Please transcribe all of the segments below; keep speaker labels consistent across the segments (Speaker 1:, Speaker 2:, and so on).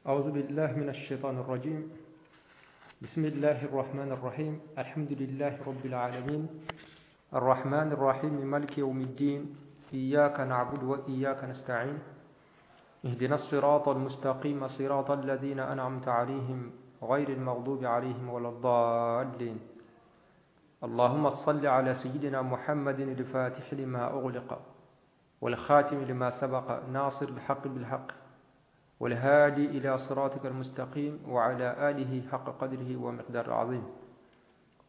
Speaker 1: أعوذ بالله من الشيطان الرجيم. بسم الله الرحمن الرحيم. الحمد لله رب العالمين الرحمن الرحيم مالك يوم الدين. إياك نعبد وإياك نستعين. اهدنا الصراط المستقيم صراط الذين أنعمت عليهم غير المغضوب عليهم ولا الضالين. اللهم صل على سيدنا محمد الفاتح لما أغلق والخاتم لما سبق ناصر الحق بالحق والهادي إلى صراطك المستقيم وعلى آله حق قدره ومقدار العظيم.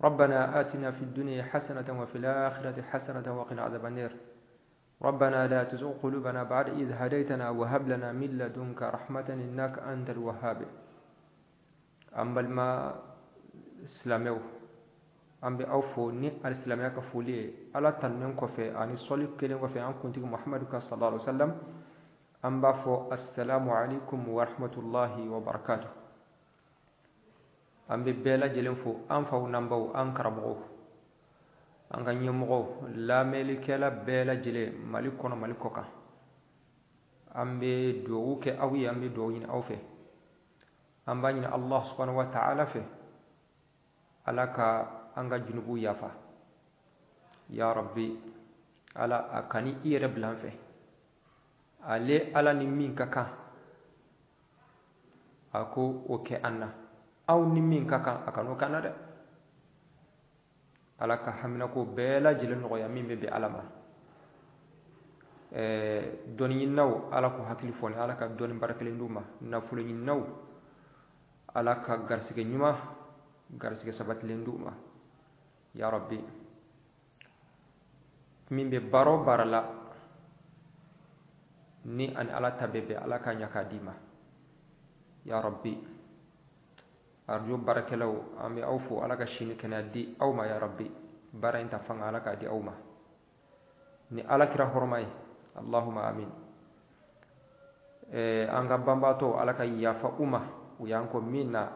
Speaker 1: ربنا آتنا في الدنيا حسنة وفي الآخرة حسنة وقنا عذاب النار. ربنا لا تزغ قلوبنا بعد إذ هديتنا وهب لنا من لدنك رحمة إنك أنت الوهاب. An balima silamɛw, an bɛ aw fo ni alisilamɛya ka foli ye. Ala tanunen kɔfɛ ani sɔli kelen kɔfɛ an kuntigi Muhamadu kan sallallahu alaihi wasallam, an b'a fɔ assalamu alaikum wa rahmatullahi wa barakatuh. An bɛ bɛɛ lajɛlen fo, an faw n'an baw, an karamɔgɔw, an ka ɲɛmɔgɔw, lamɛnlikɛla bɛɛ lajɛlen Mali kɔnɔ, Mali kɔ kan. An bɛ dugawu kɛ aw ye, an bɛ dugawu ɲini aw fɛ. An b'a ɲini Allah subhanahu wa ta'ala fɛ, Ala ka an ka junubuw yafa ya Rabbi. Ala a kani i yɛrɛ bila an fɛ. Ale Ala ni min ka kan, a ko o kɛ an na. Aw ni min ka kan, a kan'o k'an na dɛ. Ala ka haminako bɛɛ lajɛlen nɔgɔya min bɛ bɛn Ala ma. Dɔnni ɲininaw, Ala k'u hakili fɔni, Ala ka dɔnni baara kelen d'u ma. Nafolo ɲininaw, Ala ka garisɛgɛ ɲuman, garisɛgɛ sabatilen d'u ma ya Rabbi. Min bɛ baara o baara la ni ani Ala ta bɛ bɛn, Ala ka ɲa k'a d'i ma ya Rabbi. Arajo baarakɛlaw, an bɛ aw fo. Ala ka sini kɛnɛya di aw ma ya Rabbi. Baara in ta fanga, Ala k'a di aw ma ni Ala kira hɔrɔma ye. Allahumma amin. An ka banbaatɔw, Ala ka yafa u ma. U y'an kɔ min na,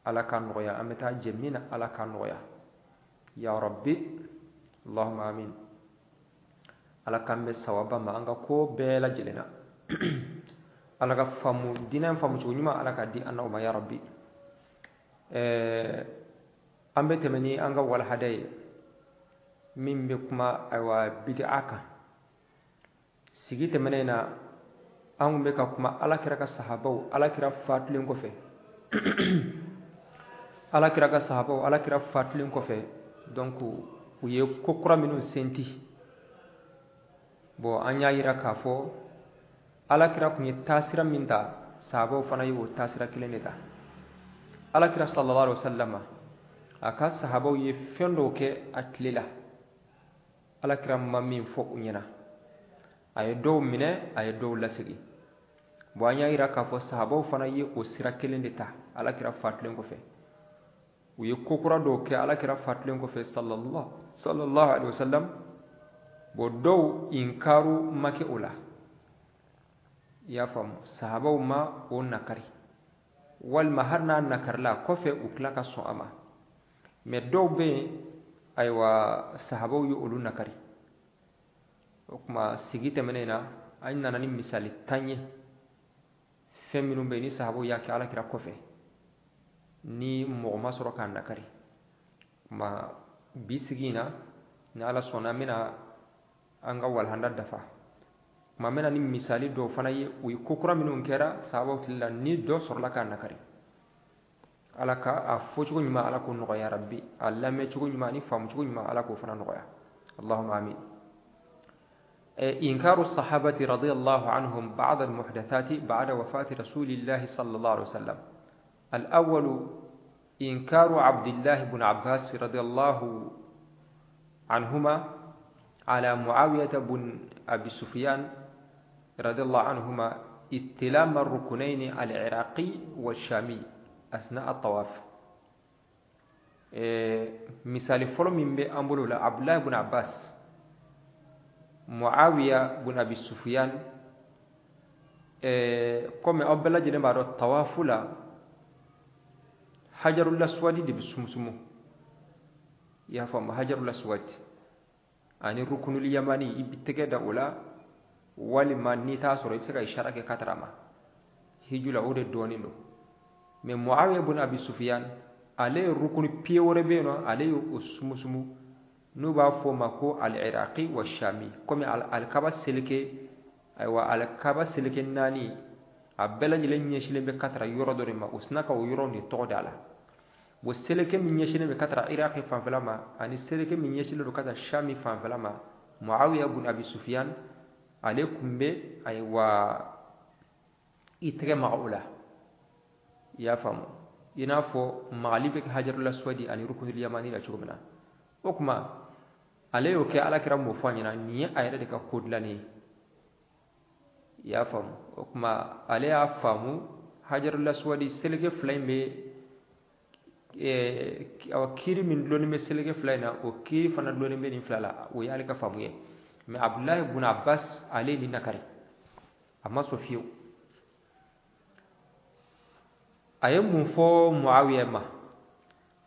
Speaker 1: Ala ka nɔgɔya. An bɛ taa jɛ min na, Ala ka nɔgɔya ya Rabbi. Allahumma amin. Ala k'an bɛ sawaba ma an ka ko bɛɛ lajɛlen na. Ala ka faamu diinɛ faamu cogo ɲuman, Ala ka di an n'aw ma ya Rabbi. An bɛ tɛmɛ ni an ka walahada ye min bɛ kuma, ayiwa, bid'a kan. Sigi tɛmɛnen na, an kun bɛ ka kuma Ala kira ka sahabaw, Ala kira fatulen kɔfɛ, Ala kira ka sahabaw, Ala kira fatulen kɔfɛ, donc u ye ko kura minnu senti. Bon, an y'a yira k'a fɔ Ala kira kun ye taasira min ta, sahabaw fana ye o taasira kelen de ta. Ala kira sallallahu alaihi wasallam a ka sahabaw ye fɛn dɔw kɛ a tile la, Ala kira ma min fɔ u ɲɛna. A ye dɔw minɛ, a ye dɔw lasegin. Bon, an y'a yira k'a fɔ sahabaw fana ye o sira kelen de ta. Ala kira fatulen kɔfɛ, u ye ko kura dɔw kɛ Ala kira fatulen kɔfɛ sallallahu alaihi wasallam. Bon, dɔw inkaru ma kɛ o la, i y'a faamu, sahabaw ma o nakari, walima hali n'a nakarila kɔfɛ, u tila ka sɔn a ma. Mais dɔw bɛ yen, ayiwa, sahabaw ye olu nakari. O tuma, sigi tɛmɛnen na, an nana ni misali 10 ye, fɛn minnu bɛ yen ni sahabaw y'a kɛ Ala kira kɔfɛ ni mɔgɔ ma sɔrɔ k'a nakari. Kuma bi sigi in na, ni Ala sɔnna, an bɛna an ka walahanda dafa. Kuma n bɛna ni misali dɔw fana ye, o ye ko kura minnu kɛra sahabaw tile la ni dɔ sɔrɔla k'a nakari. Ala ka a fɔcogo ɲuman, Ala k'o nɔgɔya Rabbi. A lamɛncogo ɲuman ani faamucogo ɲuman, Ala k'o fana nɔgɔya. Allahumma amin. إنكار الصحابة رضي الله عنهم بعض المحدثات بعد وفاة رسول الله صلى الله عليه وسلم. الأول إنكار عبد الله بن عباس رضي الله عنهما على معاوية بن أبي سفيان رضي الله عنهما استلام الركنين العراقي والشامي أثناء الطواف. مثال فلو من بأمبلو عبد الله بن عباس، Muawiya bun Abi Sufyan. Komi aw bɛɛ lajɛlen b'a dɔn, tawafu la, hajarul aswadi de bɛ sumusumu, i y'a faamu, hajarul aswadi ani rukunul yamani, i bɛ tɛgɛ da o la, walima n'i t'a sɔrɔ, i bɛ se ka ishara kɛ katara ma. hiju la, o de dɔnnen don. Mais Muawiya bun Abi Sufyan, ale ye rukuni pied wɛrɛ bɛ yen nɔ, ale ye o sumusumu, n'u b'a fɔ o ma ko al-Iraqi wa Shami. Komi alikaba seleke, ayiwa, alikaba seleke naani a bɛɛ lajɛlen ɲɛsinnen bɛ ka taara yɔrɔ dɔ de ma, o sina ka o yɔrɔ de tɔgɔ da a la. Bon, seleke min ɲɛsinnen bɛ ka taara Iraqi fanfɛla ma ani seleke min ɲɛsinnen don ka taa Shami fanfɛla ma, Muawiya bun Abi Sufyan ale tun bɛ, ayiwa, i tɛgɛ maga o la. I y'a faamu, i n'a fɔ magali bɛ kɛ hajarul aswadi ani rukunul yamani la cogo min na. O tuma ale y'o kɛ, alakira m'o fɔ a ɲɛna, nin ye a yɛrɛ de ka ko dilannen ye. I y'a faamu? O tuma ale y'a faamu hajarul aswadi seleke fila in bɛ, awa, kiiri min dulonnen bɛ seleke fila in na, o kiiri fana dulonnen bɛ nin fila la. O y'ale ka faamu ye. Mais Abdulahi bun Abbas, ale ye nin nakari, a ma sɔn fiyewu. A ye mun fɔ Muawiya ma?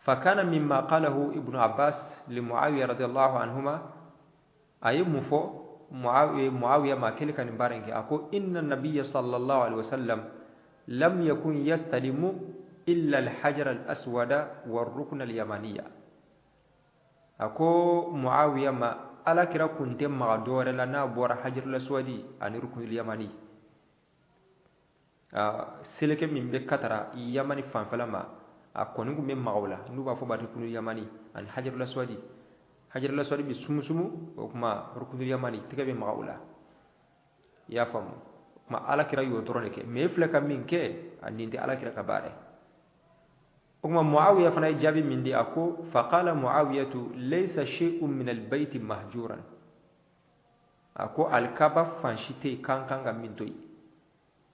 Speaker 1: Fakana mimma qalahu Ibnu Abbas li Muawiya radiyallahu anhuma, a ye mun fɔ Muawiya ma kɛlen ka nin baara in kɛ? A ko: inna nabiyya sallallahu alaihi wasallam lam yakun yastalimu illa al-hajar al-aswada wa rukn al-yamaniya. A ko Muawiya ma, ala kira kun tɛ maga dɔwɛrɛ la n'a bɔra hajarul aswadi ani rukunul yamani, seleke min bɛ katara yamani fanfɛla ma. A kɔni kun bɛ maga o la, n'u b'a fɔ ma rukunul yamani ani hajarul aswadi. Hajarul aswadi bɛ sumusumu, o kuma rukunul yamani tɛgɛ bɛ maga o la. I y'a faamu? O kuma ala kira y'o dɔrɔn de kɛ. Mais e filɛ ka min kɛ, a nin tɛ ala kira ka baara ye. O kuma Muawiya fana ye jaabi min di, a ko: faqala Muawiyatu laysa shay'un min albayti mahjuran. A ko alikaba fan si tɛ yen k'an kan ka min to yen.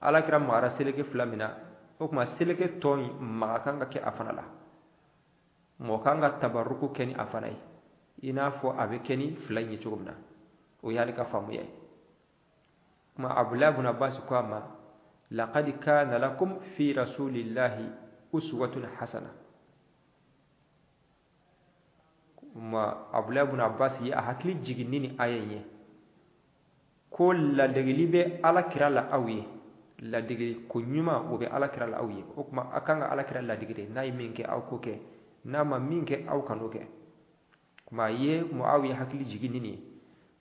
Speaker 1: Ala kira magara seleke fila min na, o tuma seleke tɔ in maga kan ka kɛ a fana la, mɔgɔ kan ka tabaruku kɛ ni a fana ye, i n'a fɔ a bɛ kɛ ni fila in ye cogo min na. O y'ale ka faamuya ye. Kuma Abdulahi bun Abbas ko a ma: laqad kana lakum fi rasulillahi uswatun hasana. Kuma Abdulahi bun Abbas ye a hakili jigin ni nin aya in ye, ko ladegeli bɛ ala kira la aw ye, ladegeli ko ɲuman o bɛ ala kira la aw ye. O tuma a kan ka ala kira ladege, n'a ye min kɛ aw k'o kɛ, n'a ma min kɛ aw kan'o kɛ. Kuma a ye Muawiya hakili jigin ni nin ye.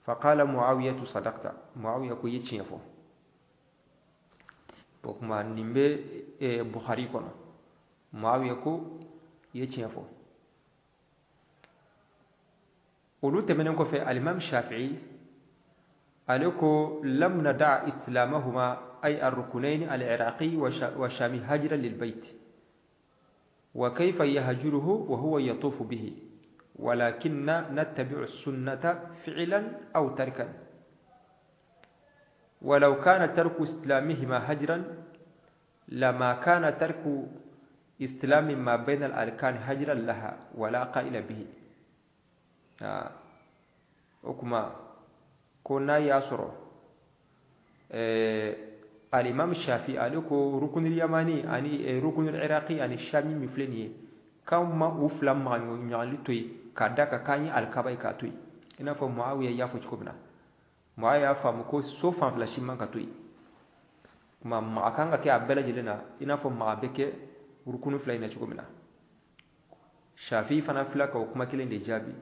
Speaker 1: Faqala Muawiyatu sadaqta. Muawiya ko i ye tiɲɛ fɔ. O tuma nin bɛ Bukhari kɔnɔ. Muawiya ko i ye tiɲɛ fɔ. Olu tɛmɛnen kɔfɛ, alimami Shafi'i ale ko: lam nada islamahuma ay arrukunayn al-iraqi wa shami hajran lil bayt, wa kayfa yahjuruhu wa huwa yatufu bihi, walakinna nattabi'u sunnata fi'lan aw tarkan, ولو كان ترك استلامهما هجرا لما كان ترك استلام ما بين الأركان هجرا لها ولا قائل به. O kuma ko n'a y'a sɔrɔ alimami Shafi ale ko rukunul yamani ani rukunul iraqi ani shami min filɛ nin ye, k'anw ma u fila maga ɲɔgɔnli to yen k'a da kan k'an ye alikaba ye k'a to yen, i n'a fɔ Muawiya y'a fɔ cogo min na. Muawiya y'a faamu ko so fan fila si man ka to yen, kuma maga kan ka kɛ a bɛɛ lajɛlen na, i n'a fɔ maga bɛ kɛ rukunu fila in na cogo min na. Shafi fana filɛ ka o kuma kelen de jaabi.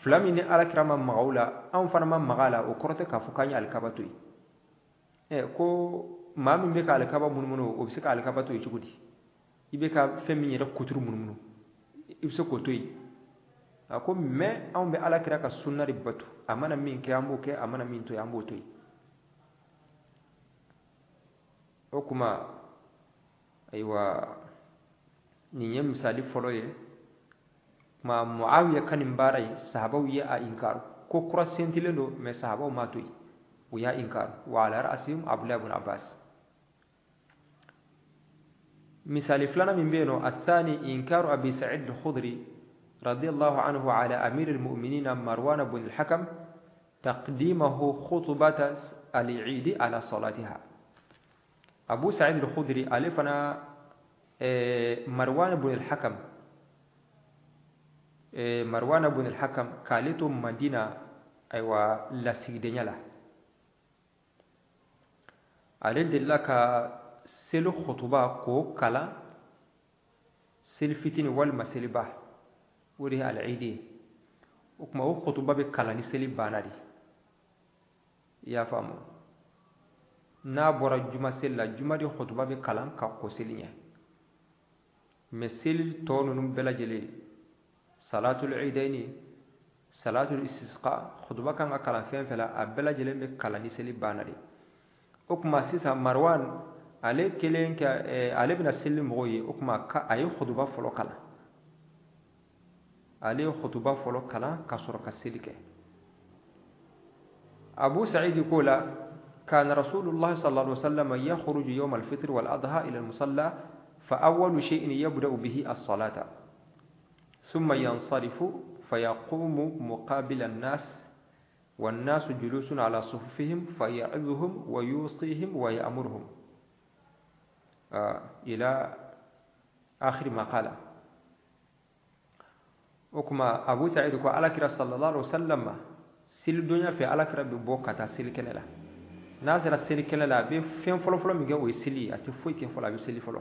Speaker 1: Fila min ni alakira ma maga o la, anw fana ma maga a la, o kɔrɔ tɛ k'a fɔ k'an ye alikaba to yen. Ɛ, ko maa min bɛ ka alikaba munumunu, o bɛ se ka alikaba to yen cogo di? I bɛ ka fɛn min yɛrɛ kuturu munumunu, i bɛ se k'o to yen? A ko mais anw bɛ alakira ka sunna de bato, a mana min kɛ an b'o kɛ, a mana min to yen an b'o to yen. O kuma, ayiwa, nin ye misali fɔlɔ ye. Kuma Muawiya ka nin baara ye, sahabaw ye a inkaru. Ko kura sentilen don, mais sahabaw m'a to yen, u y'a inkaru, wa ala ra'asihim Abdullah ibn Abbas. Misali filanan min bɛ yen nɔ, athani inkaru Abi Sa'id al-Khudri radiyallahu anhu ala amir al-mu'minina Marwan ibn al-Hakam taqdimahu khutbata al-Eid ala salatiha. Abu Sa'id al-Khudri ale fana, Marwan ibn al-Hakam, Marwan ibn al-Hakam k'ale to Madina, ayiwa, lasigidenya la. Ale delila ka seli khutuba k'o kalan seli fitini walima seliba, o de ye al-idi ye. O tuma o khutuba bɛ kalan ni seli banna de, i y'a faamu. N'a bɔra juma seli la, juma de khutuba bɛ kalan ka kɔn seli ɲɛ. Mais seli tɔ ninnu bɛɛ lajɛlen, salatul idaini, salatul istisqa, khutuba kan ka kalan fɛn fɛn la, a bɛɛ lajɛlen bɛ kalan ni seli banna de. O tuma sisan Marwan ale kelen ka ale bɛna seli mɔgɔw ye, o tuma a ye khutuba fɔlɔ kalan, ale ye khutuba fɔlɔ kalan ka sɔrɔ ka seli kɛ. Abu Sa'id ko la, kana Rasulullah sallallahu alaihi wasallam yakhruju yawm al-fitr wal adha ila al-musalla fa awwalu shay'in yabda'u bihi as-salata thumma yansarifu fayaqumu muqabila an-nas والناس جلوس على صفوفهم فيعظهم ويوصيهم ويأمرهم إلى آخر ما قال. O kuma Abu Sa'id ko alakira sallallahu alaihi wasallam selidonya fɛ, alakira bɛ bɔ ka taa selikɛnɛ la. N'a sera selikɛnɛ la, a bɛ fɛn fɔlɔfɔlɔ min kɛ, o ye seli ye. A tɛ foyi kɛ fɔlɔ, a bɛ seli fɔlɔ.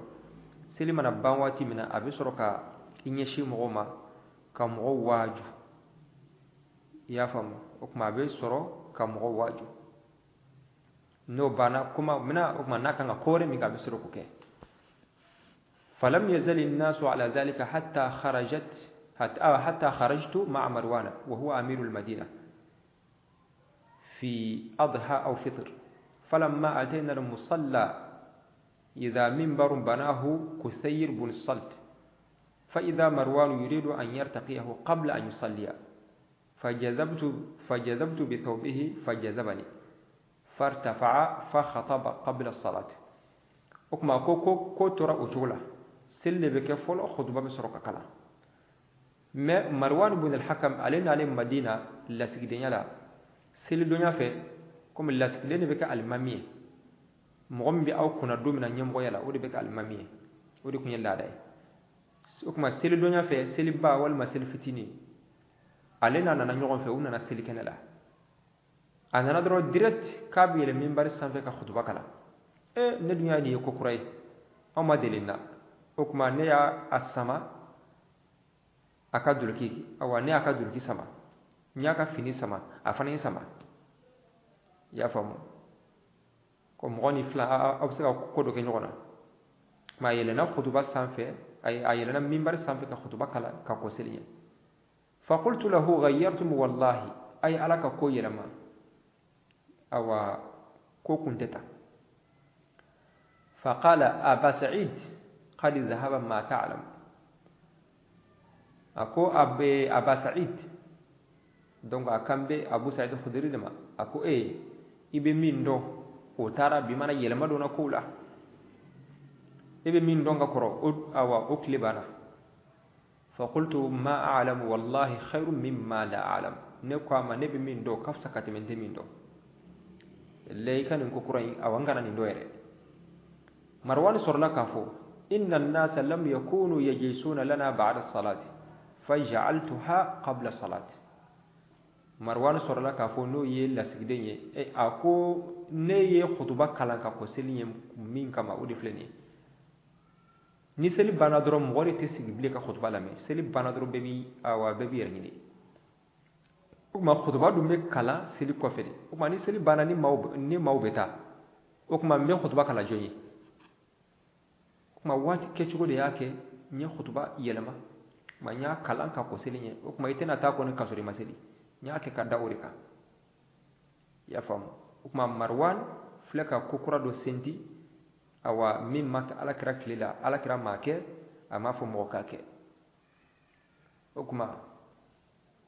Speaker 1: Seli mana ban waati min na, a bɛ sɔrɔ ka i ɲɛsin mɔgɔw ma ka mɔgɔw waaju, i y'a faamu. O tuma a bɛ sɔrɔ ka mɔgɔw waaju. N'o banna kuma mina, o tuma n'a kan ka ko wɛrɛ min kɛ, a bɛ sɔrɔ k'o kɛ. فلم يزل الناس على ذلك حتى خرجت مع مروان وهو أمير المدينة في أضحى أو فطر، فلما أتينا المصلى إذا منبر بناه كثير بن الصلت، فإذا مروان يريد أن يرتقيه قبل أن يصلي، فجذبت بثوبه فجذبني فارتفع فخطب قبل الصلاة. O kuma ko tora o cogo la, seli de bɛ kɛ fɔlɔ, khutuba bɛ sɔrɔ ka kalan. Mais Marwan ibn al-Hakam, ale n'ale Madina lasigidenya la selidonya fɛ, komi lasigiden de bɛ kɛ alimami ye, mɔgɔ min bɛ aw kunna don min na ɲɛmɔgɔya la, o de bɛ kɛ alimami ye, o de tun ye laada ye. O tuma selidonya fɛ, seliba walima seli fitinin, ale n'a nana ɲɔgɔn fɛ, u nana selikɛnɛ la. A nana dɔrɔn direct k'a bɛ yɛlɛ minbari sanfɛ ka khutuba kalan. E, ne dun y'a nin ye ko kura ye, anw ma deli na. O tuma ne y'a a sama a ka duloki, awa ne y'a ka duloki sama, n y'a ka fini sama, a fana ye sama, i y'a faamu. Ko mɔgɔ ni fila aw bɛ se ka ko dɔ kɛ ɲɔgɔn na. Ma a yɛlɛnna khutuba sanfɛ, a yɛlɛnna minbari sanfɛ ka khutuba kalan ka kɔn seli ɲɛ. فقلت له غيرتم والله, ay ala ka ko yɛlɛma, awa ko kun tɛ tan. فقال أبا سعيد قد ذهب ما تعلم. A ko Aba Sa'id, donc a kan bɛ Abu Sa'id Khudri de ma, a ko e i bɛ min dɔn, o taara bi mana, yɛlɛma donna kow la. E bɛ min dɔn ka kɔrɔ, o awa o tile banna. فقلت ما أعلم والله خير مما لا أعلم. Ne ko a ma, ne bɛ min dɔn ka fisa ka tɛmɛ n tɛ min dɔn. Lɛ i ka nin ko kura in, awa n kana nin dɔn yɛrɛ. Marwan sɔrɔla k'a fɔ إن الناس لم يكونوا يجلسون لنا بعد الصلاة فجعلتها قبل الصلاة. Marwan sɔrɔla k'a fɔ, n'o ye lasigiden ye, a ko ne ye khutuba kalan ka kɔn seli ye min kama, o de filɛ nin ye. Ni seli banna dɔrɔn, mɔgɔ de tɛ sigi bilen ka khutuba lamɛn. Seli banna dɔrɔn, bɛɛ b'i awa bɛɛ b'i yɛrɛ ɲini. O tuma khutuba dun bɛ kalan seli kɔfɛ de. O tuma ni seli banna, ni maaw bɛ taa, o tuma n bɛ khutuba kalan jɔn ye? O tuma waati kɛcogo de y'a kɛ n ye khutuba yɛlɛma ma, n y'a kalan ka kɔn seli ɲɛ. O tuma i tɛna taa kɔni ka sɔrɔ i ma seli, n y'a kɛ ka da o de kan, i y'a faamu. O tuma Marwan filɛ ka ko kura dɔ senti, awa min ma kɛ alakira tile la, alakira m'a kɛ, a m'a fɔ mɔgɔ k'a kɛ. O tuma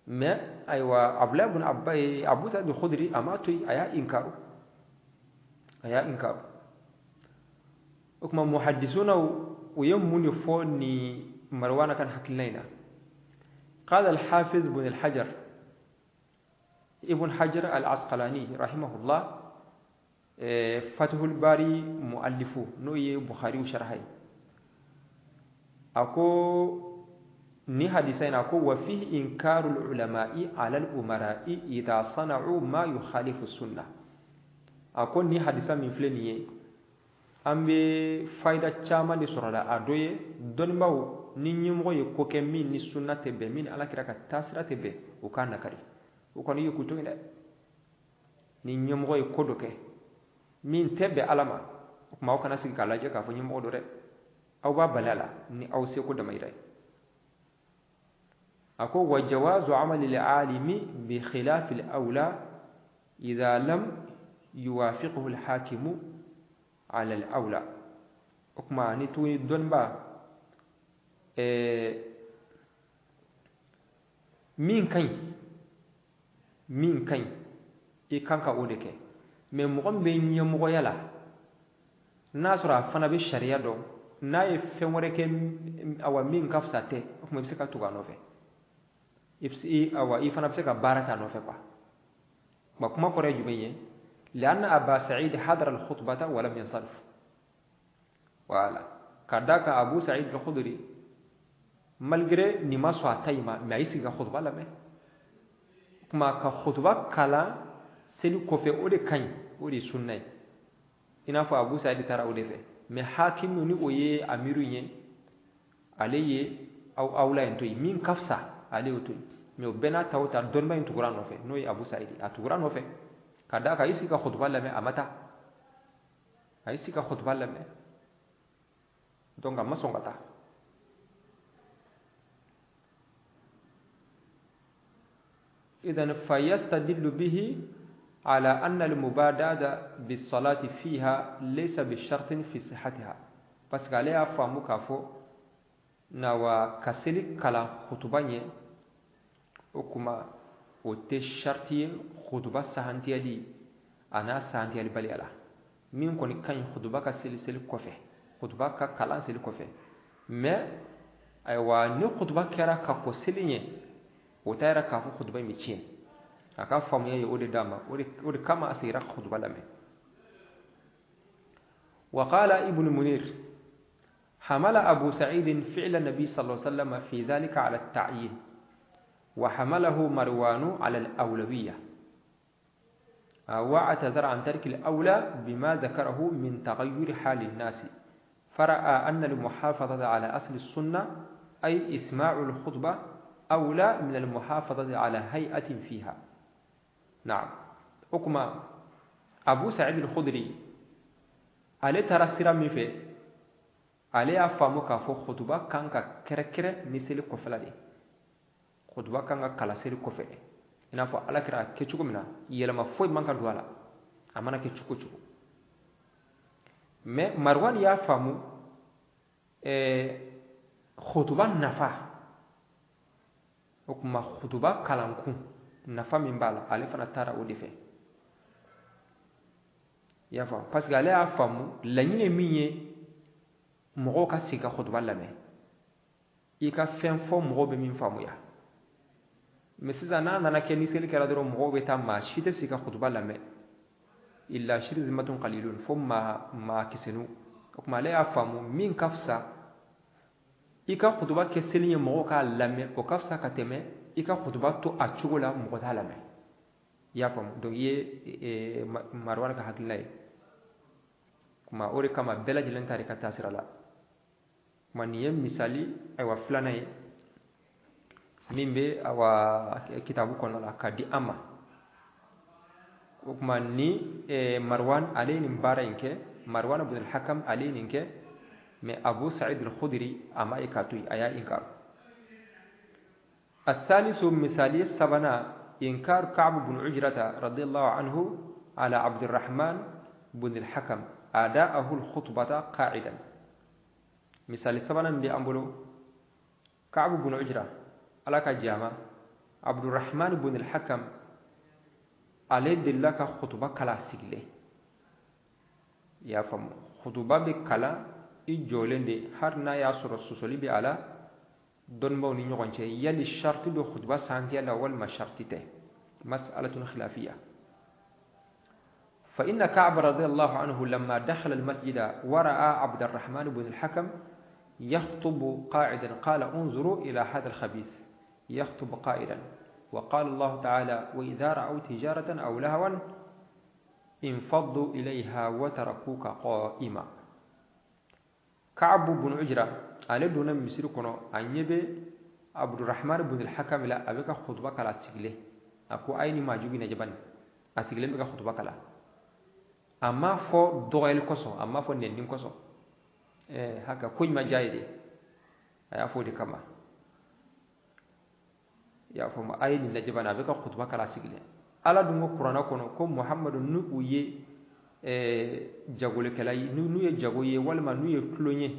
Speaker 1: mais ayiwa, Abdulayi ibn Abba, Abu Sa'id Khudri, a m'a to yen, a y'a inkaru, a y'a inkaru. O tuma muhaddisunaw u ye mun de fɔ ni Marwana kan hakilina in na? قال الحافظ بن الحجر، ابن حجر العسقلاني رحمه الله، فتح الباري مؤلفه, n'o ye Bukhari sharha ye, a ko ni hadisa in, a ko وفيه إنكار العلماء على الأمراء إذا صنعوا ما يخالف السنة. A ko ni hadisa min filɛ nin ye. An bɛ fayida caman de sɔrɔ a la. A dɔ ye dɔnnibaaw ni ɲɛmɔgɔ ye ko kɛ min ni sunna tɛ bɛn, min ni alakira ka taasira tɛ bɛn, o k'a nakari. O kɔni ye k'u to yen dɛ. Ni ɲɛmɔgɔ ye ko dɔ kɛ min tɛ bɛn ala ma, o tuma aw kana sigi k'a lajɛ k'a fɔ ɲɛmɔgɔ don dɛ, aw b'a bali a la ni aw seko damayira ye. A ko wa jawazu amali al-alimi bi khilafi al-awla idha lam yuwafiqhu al-hakimu ala al-awla. O tuma ni tuguni dɔnniba min ka ɲi i kan ka o de kɛ. Mais mɔgɔ min bɛ ɲɛmɔgɔya la, n'a sɔrɔ a fana bɛ sariya dɔn, n'a ye fɛn wɛrɛ kɛ awa min ka fisa tɛ, o tuma i bɛ se ka tugu a nɔfɛ, awa i fana bɛ se ka baara kɛ a nɔfɛ quoi. Kuma kuma kɔrɔ ye jumɛn ye? Lianna Aba Sa'id hadara al-khutbata wa lam yansarif. Voilà, ka d'a kan Abu Sa'id al-Khudri malgré nin ma sɔn a ta in ma, mais a y'i sigi ka khutba lamɛn. Kuma ka khutba kalan seli kɔfɛ, o de ka ɲi, o de ye sunna ye. I n'a fɔ Abu Sa'id taara o de fɛ. Mais hakimu ni o ye amiru ye, ale ye aw awla in to yen, min ka fisa ale y'o to yen. Mais o bɛɛ n'a ta o ta, dɔnniba in tugura a nɔfɛ, n'o ye Abu Sa'id, a tugura a nɔfɛ ka d'a kan a y'i sigi ka khutba lamɛn, a ma taa, a y'i sigi ka khutba lamɛn, donc a ma sɔn ka taa. إذن فيستدل به على أن المبادرة بالصلاة فيها ليس بشرط في صحتها. Parce que ale y'a faamu k'a fɔ nawa ka seli kalan khutuba ɲɛ, o kuma o tɛ sharti ye khutuba sahantiyali a n'a sahantiyalibaliya la. Min kɔni ka ɲi, khutuba ka seli seli kɔfɛ, khutuba ka kalan seli kɔfɛ. Mais ayiwa ni khutuba kɛra ka kɔn seli ɲɛ, o t'a yira k'a fɔ khutuba in bɛ tiɲɛ. A ka faamuya ye o de d'a ma, o de kama a sigira khutuba lamɛn. Wa qala Ibn Munir hamala Abu Sa'id fi'la Nabi sallallahu alaihi wasallam fi dhalika ala at-ta'yin wa hamalahu Marwan ala al-awlawiyya wa i'tadhara an tarki al-awla bima dhakarahu min taghayyur hal an-nas fara'a anna al-muhafazata ala asli as-sunnah ay isma'u al-khutbah أولى من المحافظة على هيئة فيها. نعم. أكما أبو سعيد الخدري ale taara sira min fɛ, ale y'a faamu k'a fɔ khutuba kan ka kɛrɛkɛrɛ ni seli kɔfɛla de, khutuba kan ka kalan seli kɔfɛ, i n'a fɔ ala kɛra a kɛ cogo min na, yɛlɛma foyi man ka don a la, a mana kɛ cogo cogo. Mais Marwan y'a faamu khutuba nafa, o kuma khutuba kalankun nafa min b'a la, ale fana taara o de fɛ. I y'a faamu? Parce que ale y'a faamu laɲini min ye mɔgɔw ka sigi ka khutuba lamɛn, i ka fɛn fɔ mɔgɔw bɛ min faamuya. Mais sisan n'a nana kɛ ni seli kɛra dɔrɔn mɔgɔw bɛ taa, maa si tɛ sigi ka khutuba lamɛn, illa shirzimatun qalilun, fo maa kisɛninw. O kuma ale y'a faamu min ka fisa i ka khutuba kɛ seli ye mɔgɔw k'a lamɛn, o ka fisa ka tɛmɛ i ka khutuba to a cogo la mɔgɔ t'a lamɛn. I y'a faamu? Donc i ye Marwan ka hakilina ye. Kuma o de kama bɛɛ lajɛlen ta de ka taasira la. Kuma nin ye misali ayiwa filanan ye min bɛ awa kitabu kɔnɔ la ka di an ma. O kuma ni Marwan ale ye nin baara in kɛ, Marwan ibn al-Hakam ale ye nin kɛ, mais Abu Sa'id al-Khudri a ma ye k'a to yen, a y'a inkar. الثالث مثالي سبنا إنكار كعب بن عجرة رضي الله عنه على عبد الرحمن بن الحكم أداءه الخطبة قاعدا. مثالي سبنا بأمبلو كعب بن عجرة على كجامة عبد الرحمن بن الحكم عليه دلك خطبة كلا سجله. يا فم خطبة بكلا إجولين دي هرنا يا سر السوسولي بعلى دون بوني ɲɔgɔn cɛ yali sharti do khutba santiya la walima sharti tɛ, mas'alatun khilafiyya. Fa inna Ka'b radiyallahu anhu lamma dakhala al-masjida wa ra'a Abd al-Rahman ibn al-Hakam yakhtubu qa'idan qala unzuru ila hadha al-khabith yakhtubu qa'idan wa qala Allah ta'ala wa idha ra'aw tijaratan aw lahwan infaddu ilayha wa tarakuka qa'ima. Ka'abu bun Ujra ale donna misiri kɔnɔ, a ɲɛ bɛ Abdurrahman bun al-Hakam la, a bɛ ka khutuba kalan a sigilen. A ko a ye nin maajugu in lajɛ bani, a sigilen bɛ ka khutuba kalan. A m'a fɔ dɔgɔyali kosɔn, a m'a fɔ nɛni kosɔn, haka ko ɲuman diya ye de, a y'a fɔ o de kama. I y'a faamu, a ye nin lajɛ bani, a bɛ ka khutuba kalan a sigilen. Ala dun ko kuranɛ kɔnɔ ko Muhammadu n'u u ye jagolikɛla ye, n'u ye jago ye walima n'u ye tulon ye,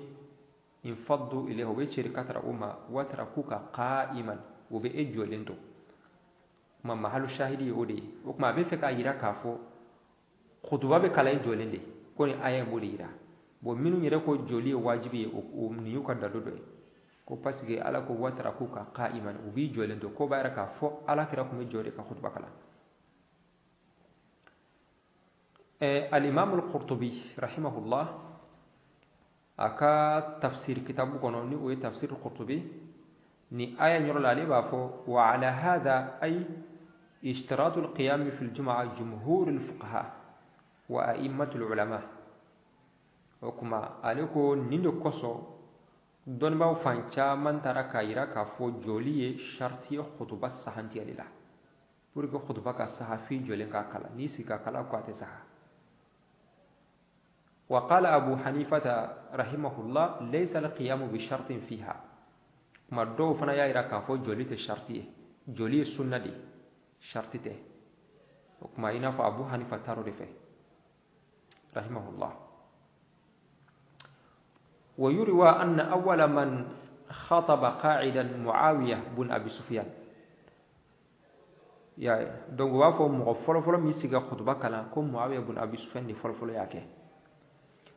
Speaker 1: infaddu ilayhi, u bɛ ceri ka tara u ma, watarakuka qa'iman, u bɛ e jɔlen to. Kuma mahalu shahidi ye o de ye. O kuma a bɛ fɛ k'a yira k'a fɔ khutuba bɛ kalan e jɔlen de, ko ni aya in b'o de yira. Bon, minnu yɛrɛ ko jɔli ye wajibi ye, o nin y'u ka dalilu dɔ ye, ko parce que Ala ko watarakuka qa'iman, u b'i jɔlen to, ko b'a yira k'a fɔ Ala kira tun bɛ jɔ de ka khutuba kalan. Al-Imam al-Qurtubi rahimahullah a ka tafsir kitabu kɔnɔ, ni o ye tafsir al-Qurtubi, ni aya yɔrɔ la, ale b'a fɔ wa ala hadha ay ishtiratu al-qiyam fi al-jum'a jumhur al-fuqaha wa a'immatu al-ulama. O kuma ale ko nin de kosɔn dɔnnibaaw fan caman taara k'a yira k'a fɔ jɔli ye sharti ye khutuba sahantiyali la, pour que khutuba ka saha f'i jɔlen k'a kalan, n'i sigi ka kalan ko a tɛ saha. وقال أبو حنيفة رحمه الله ليس القيام بشرط فيها. ما دو فنا يا إرا كافو جولي تشرطية جولي السنة دي شرطي ته. وكما ينافى أبو حنيفة تارو دفه رحمه الله. ويروى أن أول من خطب قاعدا معاوية بن أبي سفيان. يا دونك وافو مغفل فلو ميسيغا خطبة كلا كم معاوية بن أبي سفيان دي فل فلو ياكي.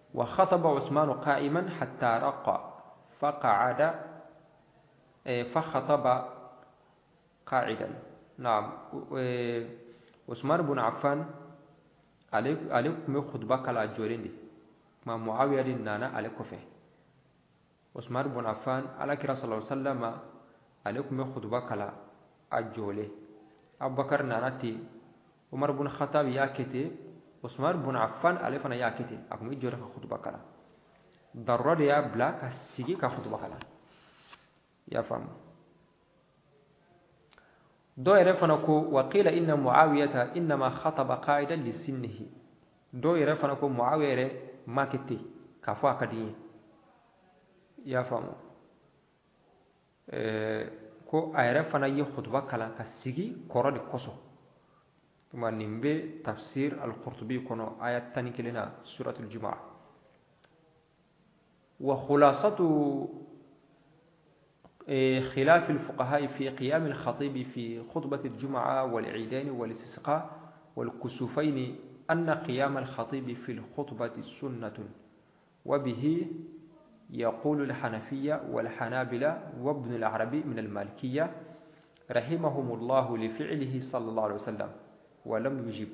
Speaker 1: وخطب عثمان قائما حتى رقى فقعد فخطب قاعدا. نعم، عثمان بن عفان عليكم خطبة كلا جورين دي ما معاوية دي نانا عليكم فيه. عثمان بن عفان على كرا صلى الله عليه وسلم عليكم خطبة كلا أجولي. أبو بكر نانا تي، عمر بن الخطاب ياكتي، عثمان بن عفان عليه فنا ياكتي، أكم يجوري خطبة كلا ضروري يا بلا كسيجي كخطبة كلا يا فهم. دو يرفنا كو وقيل إن معاوية إنما خطب قاعدا لسنه. دو يرفنا كو معاوية ما كتي كفوا كدين يا فهم. كو أيرفنا يخطبة كلا كسيجي كورد كوسو. ثم نمبي تفسير القرطبي كونو آية تاني كلنا سورة الجمعة. وخلاصة خلاف الفقهاء في قيام الخطيب في خطبة الجمعة والعيدين والاستسقاء والكسوفين أن قيام الخطيب في الخطبة سنة، وبه يقول الحنفية والحنابلة وابن العربي من المالكية رحمهم الله لفعله صلى الله عليه وسلم ولم يجب.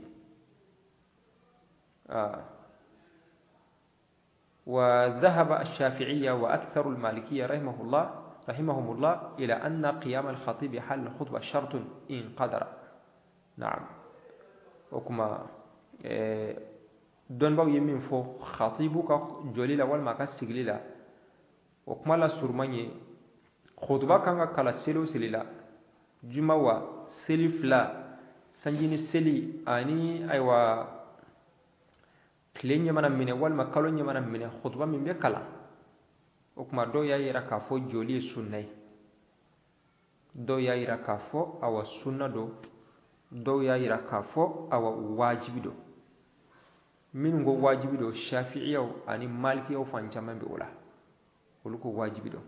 Speaker 1: وذهب الشافعية وأكثر المالكية رحمهم الله إلى أن قيام الخطيب حال الخطبة شرط إن قدر. نعم، وكما دون باو يمين فو خطيبك جوليلا والما كسجليلا وكما لا سرماني خطبة كان كلا سيلو سليلا جمعة سليفلا sanjini seli ani aywa tile ɲɛmana minɛ walima kalo ɲɛmana minɛ khutuba min bɛ kalan, o kuma dɔw y'a yira k'a fɔ joli ye sunna ye, dɔw y'a yira k'a fɔ awa sunna don, dɔw y'a yira k'a fɔ awa wajibi don. Minnu ko wajibi don, shafi'iyaw ani malikiyaw fan caman bɛ o la, olu ko wajibi don.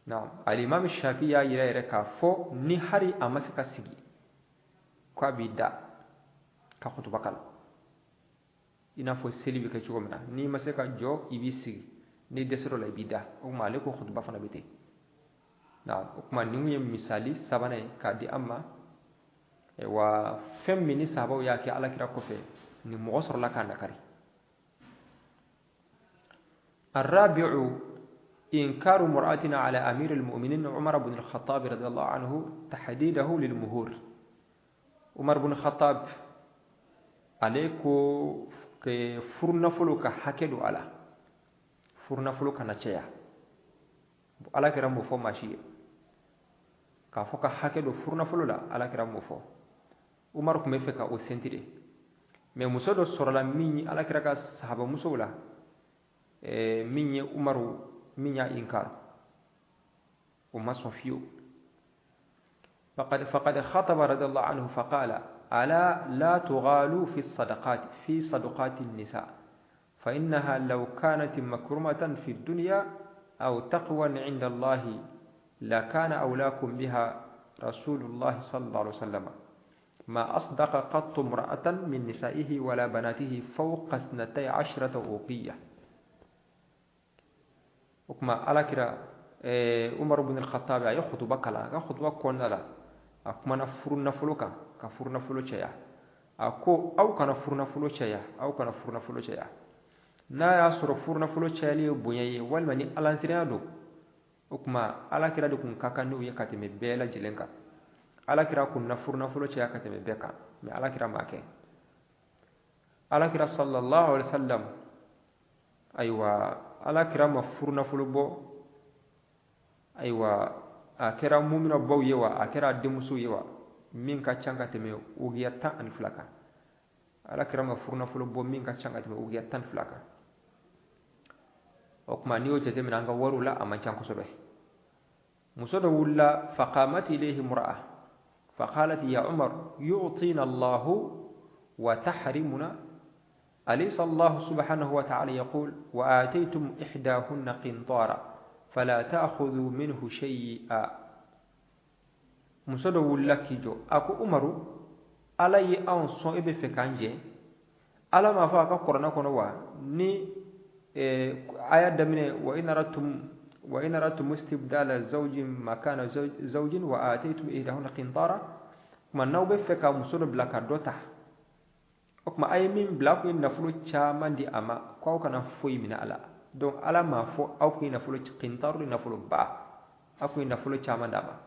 Speaker 1: Naam, alimami shafi'i y'a yira yɛrɛ k'a fɔ ni hari a ma se ka sigi k'a b'i da ka khutuba kalan, i n'a fɔ seli bɛ kɛ cogo min na, n'i ma se ka jɔ i b'i sigi, n'i dɛsɛr'o la i b'i da. O kuma ale ko khutuba fana bɛ ten. Naam, o kuma nin ye misali sabanan ye k'a di an ma. Wa fɛn min ni sahabaw y'a kɛ alakira kɔfɛ, ni mɔgɔ sɔrɔla k'a nakari. الرابع إنكار مرأتنا على أمير المؤمنين عمر بن الخطاب رضي الله عنه تحديده للمهور. عمر بن الخطاب عليكو كفرنفلو كحكدو على Furunafolo kana caya. Ala kira m'o fɔ maa si ye k'a fɔ ka hakɛ don furunafolo la. Ala kira m'o fɔ. Umaru tun bɛ fɛ ka o senti de, mais muso dɔ sɔrɔla min ye ala kira ka sahabamusow la, min ye Umaru min y'a inkar, o ma sɔn fiyewu. فقد خطب رضي الله عنه فقال: ألا لا تغالوا في الصدقات، في صدقات النساء، فإنها لو كانت مكرمة في الدنيا أو تقوى عند الله لكان أولاكم بها رسول الله صلى الله عليه وسلم، ما أصدق قط امرأة من نسائه ولا بناته فوق 12 أوقية. وكما على كرا عمر بن الخطاب أي خطبة كلا خطبة كنا لا أكمنا فرنا فلوكا كفرنا فلو شيا أكو أو كان فرنا فلو شيا أو كان فرنا فلو شيا n'a y'a sɔrɔ furunafolo cayali ye bonya ye walima ni alansiranya don, o tuma alakira de kun ka kan n'u ye ka tɛmɛ bɛɛ lajɛlen kan. Alakira kun na furunafolo caya ka tɛmɛ bɛɛ kan, mais alakira m'a kɛ. Alakira sallallahu alaihi wasallam, ayiwa, alakira ma furunafolo bɔ, ayiwa, a kɛra mumina baw ye wa, a kɛra a denmuso ye wa, min ka ca ka tɛmɛ ugiya 12 kan. Alakira ma furunafolo bɔ min ka ca ka tɛmɛ ugiya 12 kan. O tuma n'i y'o jateminɛ an ka wariw la, a man ca kosɛbɛ. Muso dɔ wulila, faqamat ilayhi imra'a faqalat: ya Umar, yu'tina Allahu wa tahrimuna, alaysa Allahu subhanahu wa ta'ala yaqul: wa ataytum ihdahunna qintara fala ta'khudhu minhu shay'a. Muso dɔ wulila k'i jɔ, a ko: Umaru, Ala ye anw sɔn, e bɛ fɛ k'an jɛ. Ala m'a fɔ a ka kuranɛ kɔnɔ wa, ni aya daminɛ: wa in aradtum istibdala zawjin makana zawjin wa ataytum ihdahunna qintara. Kuma n'aw bɛ fɛ ka muso dɔ bila ka dɔ ta, o tuma a ye min bila, aw kun ye nafolo caman di a ma, k'aw kana foyi minɛ a la. Donc Ala m'a fɔ aw kun ye nafolo qintaru, nafolo ba, aw kun ye nafolo caman d'a ma.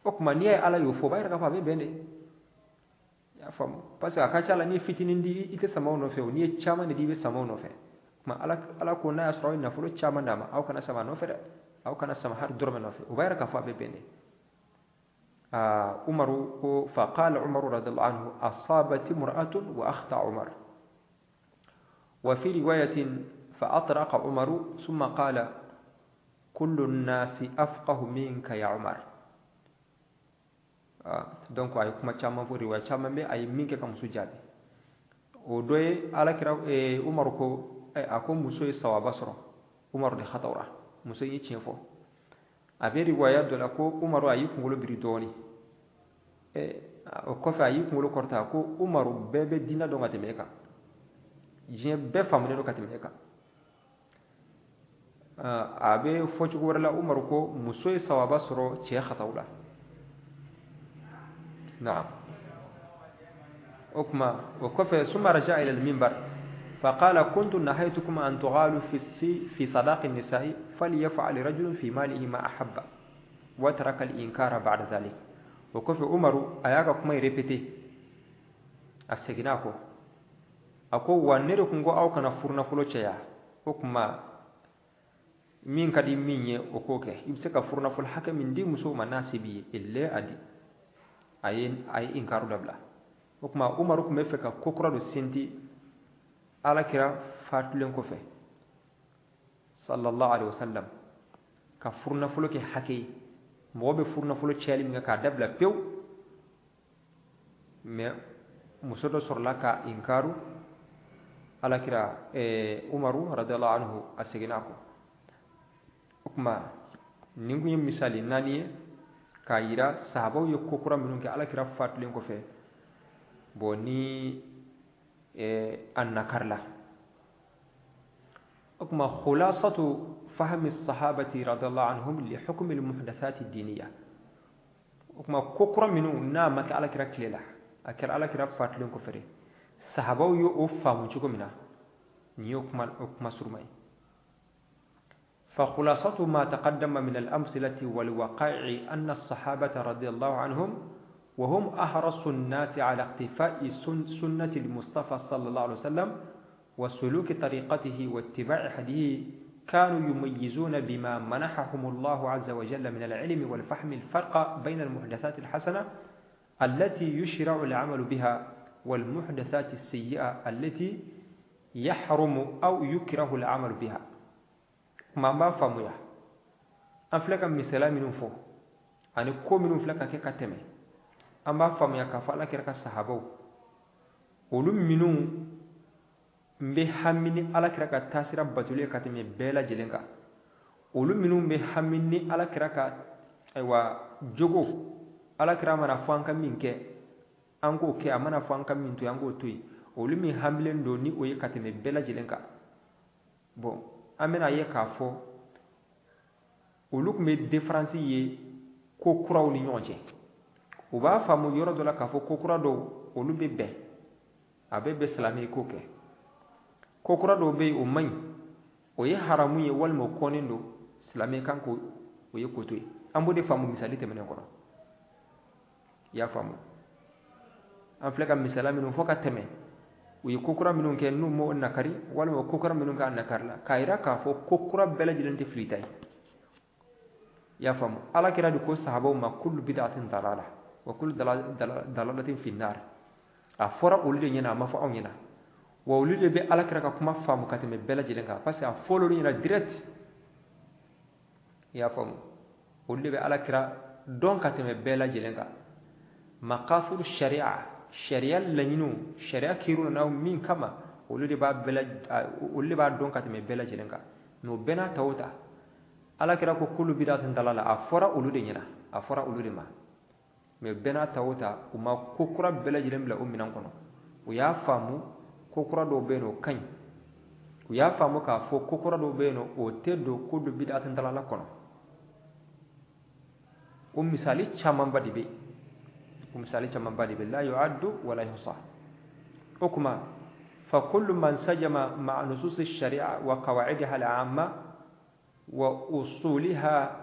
Speaker 1: O tuma n'i y'a ye Ala y'o fɔ, o b'a yira k'a fɔ a bɛ bɛn de. I y'a faamu? Parce que a ka ca la, n'i ye fitinin di, i tɛ sama o nɔfɛ o. N'i ye caman de di, i bɛ sama o nɔfɛ. Tuma Ala ko n'a y'a sɔrɔ aw ye nafolo caman d'a ma, aw kana sama a nɔfɛ dɛ, aw kana sama hali dɔrɔmɛ nɔfɛ. O b'a yira k'a fɔ a bɛ bɛn de. Umaru ko: faqala Umaru radiyallahu anhu: asabat imra'atun wa akhta Umar. Wa fi riwayatin: fa atraqa Umaru thumma qala: kullu an-nasi afqahu minka ya Umar. Donc a ye kuma caman fɔ, riwaya caman bɛ a ye min kɛ ka muso jaabi. O dɔ ye alakira Umaru ko, a ko muso ye sawaba sɔrɔ, Umaru de hatawra, muso ye tiɲɛ fɔ. A bɛ riwaya dɔ la ko Umaru a y'i kunkolo biri dɔɔni, o kɔfɛ a y'i kunkolo kɔrɔta, a ko: Umaru, bɛɛ bɛ diinɛ dɔn ka tɛmɛ e kan, diɲɛ bɛɛ faamulen don ka tɛmɛ e kan. A bɛ fɔ cogo wɛrɛ la, Umaru ko muso ye sawaba sɔrɔ cɛ hataw la. Naam. O kuma o kɔfɛ, summa raja'a ila al-minbar فقال: كنت نهيتكم أن تغالوا في صداق النساء، فليفعل رجل في ماله ما أحب، وترك الإنكار بعد ذلك. O kɔfɛ Umaru a y'a ka kuma répété, a seginna a kɔ, a ko: wa ne de kun ko aw kana furunafolo caya. O kuma min ka di min ye, o k'o kɛ. I bɛ se ka furunafolo hakɛ min di musow ma, n'a se b'i ye, ele a di. A ye inkaru dabila. O kuma Umaru tun bɛ fɛ ka ko kura dɔ senti Ala kira fatulen kɔfɛ sallallahu alaihi wasallam, ka furunafolo kɛ hakɛ ye. Mɔgɔ bɛ furunafolo cayali min kɛ, k'a dabila pewu. Mais muso dɔ sɔrɔla ka inkaru alakira Umaru radiyallahu anhu, a seginna a kɔ. O kuma nin kun ye misali 4 ye k'a yira sahabaw ye ko kura minnu kɛ alakira fatulen kɔfɛ. Bon, ni a nakarila. O kuma khulasatu fahmi sahabati radiyallahu anhum li hukmi al-muhdathati ad-diniyya. O kuma ko kura minnu n'a ma kɛ alakira tile la, a kɛra alakira fatulen kɔfɛ de, sahabaw ye o faamu cogo min na, nin y'o kuma, o kuma suruma ye. فخلاصة ما تقدم من الأمثلة والوقائع أن الصحابة رضي الله عنهم، وهم أحرص الناس على اقتفاء سنة المصطفى صلى الله عليه وسلم وسلوك طريقته واتباع هديه، كانوا كانوا يميزون بما منحهم الله عز وجل من العلم والفهم الفرق بين المحدثات الحسنة التي يشرع العمل بها والمحدثات السيئة التي يحرم أو يكره العمل بها. ما ما فهموا an filɛ ka misaliya minnu fɔ ani ko minnu filɛ ka kɛ ka tɛmɛ, an b'a faamuya k'a fɔ Ala kira ka sahabaw, olu minnu bɛ hami ni Ala kira ka taasira batoli ye ka tɛmɛ bɛɛ lajɛlen kan, olu minnu bɛ hami ni Ala kira ka ayiwa jogo, Ala kira mana fɔ an ka min kɛ an k'o kɛ, a mana fɔ an ka min to yen an k'o to yen, olu min hamilen don ni o ye ka tɛmɛ bɛɛ lajɛlen kan. Bon, an bɛna ye k'a fɔ olu tun bɛ différence ye ko kuraw ni ɲɔgɔn cɛ. U b'a faamu yɔrɔ dɔ la k'a fɔ ko kura dɔw olu bɛ bɛn, a bɛ bɛn silamɛ i k'o kɛ. Ko kura dɔw bɛ yen o man ɲi, o ye haramu ye walima o kɔnnen don, silamɛ kan k'o o ye k'o to yen. An b'o de faamu misali tɛmɛnen kɔnɔ. I y'a faamu, an filɛ ka misaliya minnu fɔ ka tɛmɛ, u ye ko kura minnu kɛ n'u m'o nakari walima ko kura minnu k'a nakari la, k'a yira k'a fɔ ko kura bɛɛ lajɛlen tɛ filita ye. I y'a faamu, Ala kira de ko sahabaw ma kullu bid'atin dalala wa kullu dalalatin fi nar. A fɔra olu de ɲɛna, a ma fɔ anw ɲɛna. Wa olu de bɛ Ala kira ka kuma faamu ka tɛmɛ bɛɛ lajɛlen kan, parce que a fɔra olu ɲɛna direct. I y'a faamu, olu de bɛ Ala kira dɔn ka tɛmɛ bɛɛ lajɛlen kan. Maqasidu sharia, sariya laɲiniw, sariya kiiriw nana min kama, olu de b'a dɔn ka tɛmɛ bɛɛ lajɛlen kan. Mais o bɛɛ n'a ta o ta, Ala kira ko kullu bid'atin dalala, a fɔra olu de ɲɛna, a fɔra olu de ma. Mais bɛɛ n'a ta o ta, u ma ko kura bɛɛ lajɛlen bila o minɛn kɔnɔ. U y'a faamu ko kura dɔw bɛ yen nɔ o ka ɲi, u y'a faamu k'a fɔ ko kura dɔw bɛ yen nɔ o tɛ don kullu bid'atin dalala kɔnɔ. O misali camanba de bɛ yen, o misali camanba de bɛ, la yu'addu wa la yuhsa. O kuma fa kullu man sajama ma'a nusus ash-shari'a wa qawa'idiha al-'amma wa usuliha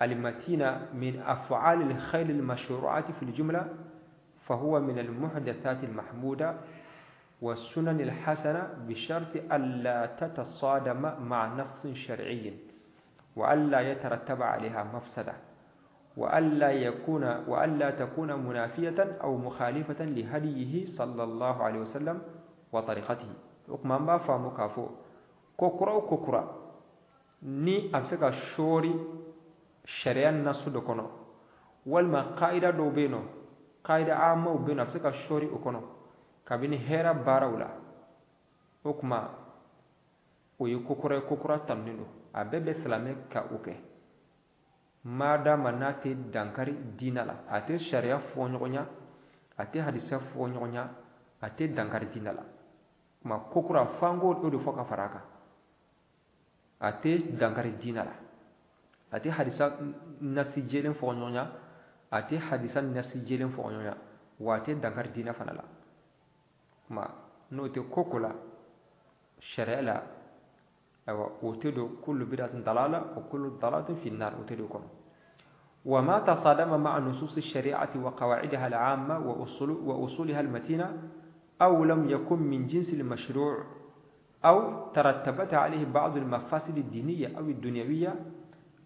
Speaker 1: المتينة من أفعال الخير المشروعات في الجملة فهو من المحدثات المحمودة والسنن الحسنة بشرط ألا تتصادم مع نص شرعي وألا يترتب عليها مفسدة وألا تكون منافية أو مخالفة لهديه صلى الله عليه وسلم وطريقته. وكمان بافهمو كافو كوكرا وكوكرا ni a bɛ se ka sɔɔri sariya nasu dɔ kɔnɔ, walima kaida dɔw bɛ yen nɔ, kaida amaw bɛ yen nɔ, a bɛ se ka sɔɔri o kɔnɔ kabini hɛrɛ baaraw la. O kuma o ye ko kura ye, ko kura tanunen don, a bɛɛ bɛ silamɛ ka o kɛ maadama n'a tɛ dankari diinɛ la, a tɛ sariya fɔ ɲɔgɔn ɲɛ, a tɛ hadisa fɔ ɲɔgɔn ɲɛ, a tɛ dankari diinɛ la. Kuma ko kura f'an k'o de fɔ ka fara a kan, a tɛ dankari diinɛ la, a tɛ hadisa nasi jɛlen fɔ ɲɔgɔn ɲɛ, a tɛ hadisa nasi jɛlen fɔ ɲɔgɔn ɲɛ, wa a tɛ dankari diinɛ fana la. Kuma n'o tɛ ko ko la sariya la, ayiwa o tɛ don kullu bid'atin dalala wa kullu dalalatin fi nar, o tɛ don kɔnɔ. Wa ma tasadama ma'a nusus ash-shari'ati wa qawa'idiha al-'amma wa usuliha al-matina aw lam yakun min jinsi al-mashru' أو ترتبت عليه بعض المفاسد الدينية أو الدنيوية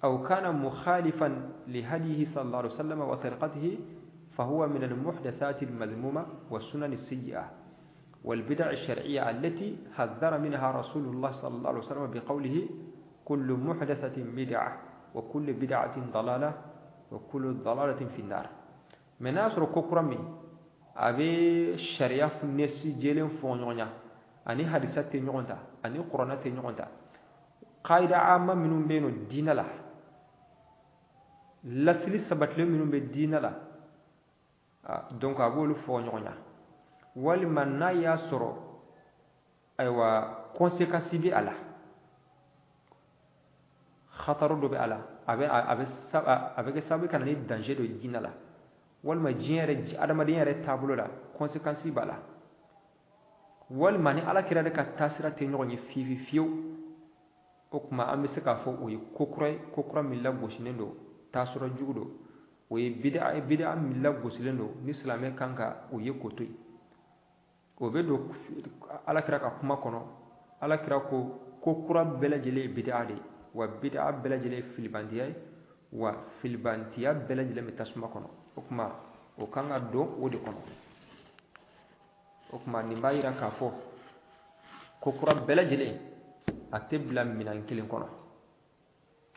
Speaker 1: أو كان مخالفا لهديه صلى الله عليه وسلم وطريقته فهو من المحدثات المذمومة والسنن السيئة والبدع الشرعية التي حذر منها رسول الله صلى الله عليه وسلم بقوله كل محدثة بدعة وكل بدعة ضلالة وكل ضلالة في النار. من أسر كوكرمي أبي الشريعة نسي جيلين فونيونيا ani hadisa tɛ ɲɔgɔn ta, ani kuranɛ tɛ ɲɔgɔn ta, kaida ama minnu bɛ yen nɔ diinɛ la, lasili sabatilen minnu bɛ diinɛ la, donc a b'olu fɔ ɲɔgɔn ɲɛ. Walima n'a y'a sɔrɔ ayiwa conséquence bɛ a la, xataro dɔ bɛ a la, a bɛ kɛ sababu ka na ni danger dɔ ye diinɛ la, walima diɲɛ yɛrɛ, adamadenya yɛrɛ taabolo la, conséquence b'a la, walima ni Ala kira de ka taasira tɛ ɲɔgɔn ye fiyewu fiyewu. O kuma an bɛ se k'a fɔ o ye ko kura ye, ko kura min lagosilen don, taasira jugu don, o ye bid'a ye, bid'a min lagosilen don ni silamɛ kan ka o ye k'o to yen. O bɛ don Ala kira ka kuma kɔnɔ. Ala kira ko Ko kura bɛɛ lajɛlen ye bid'a de ye, wa bid'a bɛɛ lajɛlen ye filibantiya ye, wa filibantiya bɛɛ lajɛlen bɛ tasuma kɔnɔ. O tuma o kan ka don o de kɔnɔ. O tuma nin b'a yira k'a fɔ ko kura bɛɛ lajɛlen a tɛ bila minɛn kelen kɔnɔ.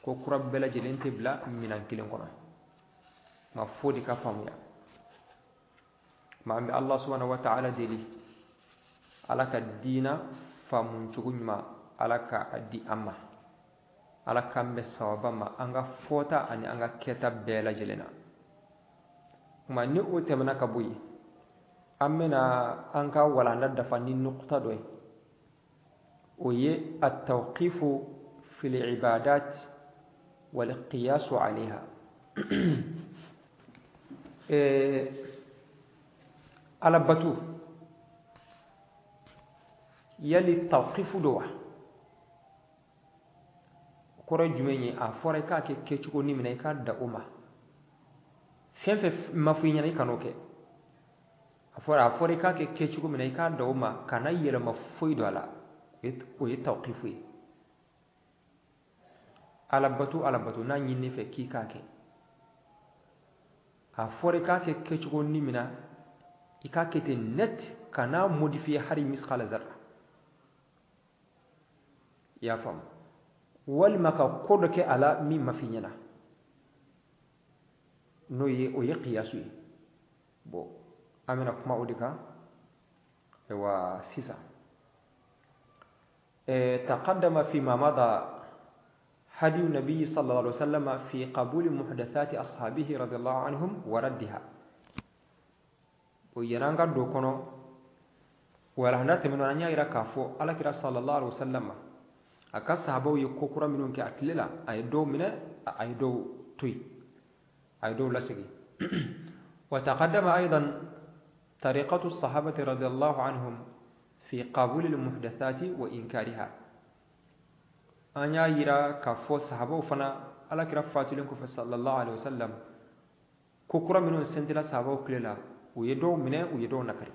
Speaker 1: Ko kura bɛɛ lajɛlen tɛ bila minɛn kelen kɔnɔ. Nka fo de ka faamuya. Ma an bɛ Allah subhanahu wa ta'ala deli, Ala ka diina faamu cogo ɲuman, Ala ka a di an ma. Ala k'an bɛn sawaba ma an ka fɔta ani an ka kɛta bɛɛ lajɛlen na. Kuma ni o tɛmɛna ka bɔ yen, an bɛna an ka walanda dafa ni nukuta dɔ ye. O ye at-tawqifu fil ibadat wal qiyasu alayha. Alabatu yali tawqifu do wa? Kɔrɔ ye jumɛn ye? A fɔra i k'a kɛ kɛcogo ni min na, i k'a da o ma. Fɛn fɛn ma fɔ i ɲɛna, i kan'o kɛ. A fɔra i k'a kɛ kɛcogo min na, i k'a da o ma, kana yɛlɛma foyi don a la. O ye tawqifu ye. Alabatu n'a ɲin'i fɛ k'i k'a kɛ, a fɔra i k'a kɛ kɛcogo ni min na, i k'a kɛ ten net, kana modifier hari misqala zarra. I y'a faamu? Walima ka ko dɔ kɛ a la min ma f'i ɲɛna, n'o ye o ye qiyasu ye. Bon, an bɛna kuma o de kan. Ayiwa sisan, taqaddama fi ma mada hadiyu nabiyyi sallallahu alaihi wasallam fi qabuli muhdathati ashabihi radiyallahu anhum wa raddiha. O yan'an ka don kɔnɔ, walanda tɛmɛna, an y'a yira k'a fɔ alakira sallallahu alaihi wasallam a ka sahabaw ye ko kura minnu kɛ a tile la, a ye dɔw minɛ, a ye dɔw to yen, a ye dɔw lasegin. Wa taqaddama aidan tariqatu sahabati radiyallahu anhum fi qabuli al-muhdathati wa inkariha. An y'a yira k'a fɔ sahabaw fana alakira fatulen kɔfɛ sallallahu alaihi wasallam, ko kura minnu sentila sahabaw tile la, u ye dɔw minɛ, u ye dɔw nakari.